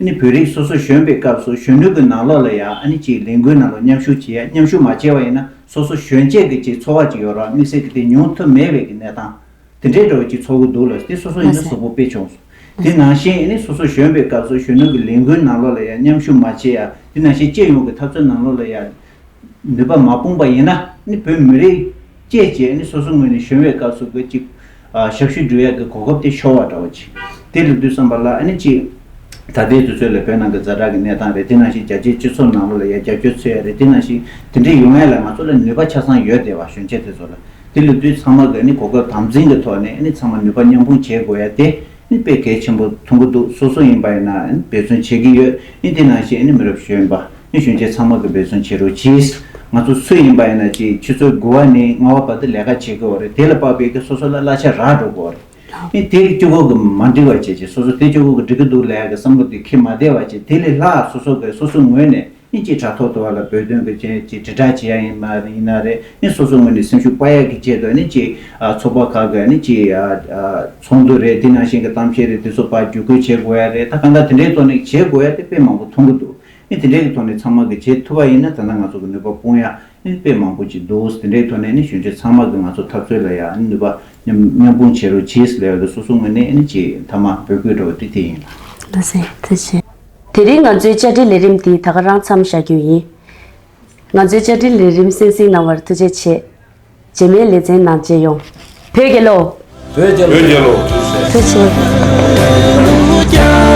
ནི་བོད་རིགས་སོ་སོ་གཞོན་པའི་སྐབས་སུ་གཞོན་ནུ་གི་ནང་ལོགས་ལ་ཡང་ཨ་ནི་ཅིག་ལས་འགུལ་ནང་ལ་མཉམ་ཞུགས་བྱེད་ཡ་མཉམ་ཞུགས་མ་བྱས་པ་ཡིན་ན་སོ་སོ་གཞོན་སྐྱེས་ཀྱི་ཅིག་འཚོ་བ་ཅིག་ཡོད་ར་དམིགས་བསལ་གྱི་དེ་མྱོང་ཐུབ་མེད་པའི་གི་གནས་སྟངས། དེ་འདྲའི་འདྲ་བོ་ཅིག་ཚོར་གི་འདུག་ལ། དེ་སོ་སོ་ཡིན་ན་ལགས་སོ། གཟུགས་པོ་དཔེ་བྱུང་སོང་། དེ་ནང་བཞིན་ཨ་ནི་སོ་སོ་གཞོན་པའི་སྐབས་སུ་གཞོན་ནུ་གི་ལས་འགུལ་ནང་ལོགས་ལ་ཡང་མཉམ་ཞུགས་མ་བྱས་ཡ། དེ་ནང་བཞིན་སྤྱི་ཡོངས་ཀྱི་འཐབ་རྩོད་ནང་ལོགས་ལ་ཡང་ནུས་པ་མ་སྤུངས་པ་ཡིན་ན་ཨ་ནི་བོད་མི་རིགས་སྐྱེས་བྱས་ཨ་ནི་སོ་སོ་ངོས་ནས་གཞོན་པའི་སྐབས་སུ་གི་ཅིག་ཨ་ཞབས་ཞུ་སྒྲུབ་ཡ་གི་གོ་སྐབས་དེ་ཤོར་བ་འདྲ་བོ་ཅིག་དེ་ལབ་དུས་ཙམ་པ་ལ་ཨ་ནི་ཅིག་ད་ལྟའི་དུས་ཚོད་ལ་བོད་ནང་གི་ཛ་དྲག་གི་གནས་སྟངས་རེད། དེ་ནང་བཞིན་རྒྱ་ཆེའི་སྤྱི་ཚོགས་ནང་ལོགས་ལ་ཡང་རྒྱབ་སྐྱོར་འཚོལ་ཡ་རེད། དེ་ནང་བཞིན་དེ་འདྲའི་ཡོང་ཡ་ལ་ང་ཚོ་ལ་ནུས་པ་ཆ་ཚང་ཡོད་བསྡད་པ་གཞོན་སྐྱེས་དེ་ཚོ་ལ། དེ་ལབ་དུས་ཚང་མ་གི་ནི་གོ་སྐབས་དམ་འཛིན་གྱི་ཐོག་ནས་ནི་ཚང་མ་ནུས་པ་མཉམ་སྤུངས་བྱེད་དགོས་ཡ་དེ་ནི་དཔེ་གལ་ཆེན་པོ་མཐོང་གི་འདུག་སོ་སོ་ཡིན་པ་ཡིན་ན་ནི་འབད་བརྩོན་བྱེད་ཀྱི་ཡོད། ནི་དེ་ནང་བཞིན་ནི་མི་རབས་གཞོན་པ་ནི་གཞོན་སྐྱེས་ཚང་མ་གི་འབད་བརྩོན་བྱེད་རོགས་གྱིས། ང་ཚོ་སུ་ཡིན་པ་ཡིན་ན་ཅིག་ཆུ་ཚོད་དགུ་པ་ནས་ལྔ་པ་བར་དུ་ལས་ཀ་བྱེད་ཀྱི་ཡོད་རེད། དེ་ལ་དཔག་པའི་གི་སོ་སོ་ལ་གླ་ཆ་རག་འགྲོ་གི་ཡོད་རེད། ཨེ་དེ་གཅིག་པོ་གི་མ་འགྲིག་པ་བྱས་བྱས། སོ་སོ་དེ་གཅིག་པོ་གི་འགྲིག་གི་འདུག་ལབ་ཡ་གི་བསམ་བློ་དེ་འཁྱེར་མ་བསྡད་པ་བྱས། དེ་ལས་ལྷག་སོ་སོ་གི་སོ་སོའི་ངོས་ནས་ཨེ་ཅིག་དྲ་ཐོག་ཏུ་བ་ལ་བོད་དོན་གི་ཅིག་ཅིག་དྲིལ་བསྒྲགས་བྱེད་ཡ་ཡིན་མ་ཡིན་ན་རེད། ཨེ་སོ་སོའི་ངོས་ནས་སེམས་ཤུགས་སྤར་ཡ་གི་ཆེད་དུ་ཨེ་ཅིག་ཨ་ཚོགས་པ་ཁག་གི་ཨེ་ཅིག་ཨ་ཨ་ཚོགས་འདུ་རེད། དེ་ནང་བཞིན་གི་གཏམ་བཤད་རེད། དེ་ཚོ་ཕར་བརྒྱུད་སྐུལ་བྱེད་དགོས་ཡ་རེད། ད་གང་ལྟར་དེ་འདྲའི་ཐོག་ནས་བྱེད་དགོས་ཡ་དེ་དཔེ་མང་པོ་མཐོང་གི་འདུག་ཨེ་དེ་འདྲའི་གི་ཐོག་ནས་ཚང་མ་གི་བྱེད་ཐུབ་པ་ཡིན་ན་ད་ལྟ་ང་ཚོ་གི་ནུས་པ་སྤུངས་ཡ་ཨེ་དཔེ་མང་པོ་ཅིག་འདུག་དེ་འདྲའི་ཐོག་ནས་ནི་གཞོན་སྐྱེས་ཚང་མ་གི་ང་ཚོ་འཐབ་རྩོད་ལ་ཡ་ནུས་པ་མཉམ་མཉམ་སྤུངས་བྱེད་རོགས་གྱིས་ལབ་ཡ་གི་སོ་སོ་ངོས་ནས་ནི་ཅིག་མཐའ་མ་འབོད་སྐུལ་འདྲ་བོ་དེ་དེ་ཡིན་ལ། ལགས་སེ། ཐུགས་རྗེ་ཆེ། དེ་རིང་ང་ཚོའི་བཅར་འདྲི་ལས་རིམ་འདི་ད་ག་རང་མཚམས་བཞག་རྒྱུ་ཡིན། ང་ཚོའི་བཅར་འདྲི་ལས་རིམ་གསན་གཟིགས་གནང་བར་ཐུགས་རྗེ་ཆེ། རྗེས་མའི་ལེ་ཚན་ནང་མཇལ་ཡོང་། བོད་རྒྱལ་ལོ། བོད་རྒྱལ་ལོ། ཐུགས་རྗེ་ཆེ།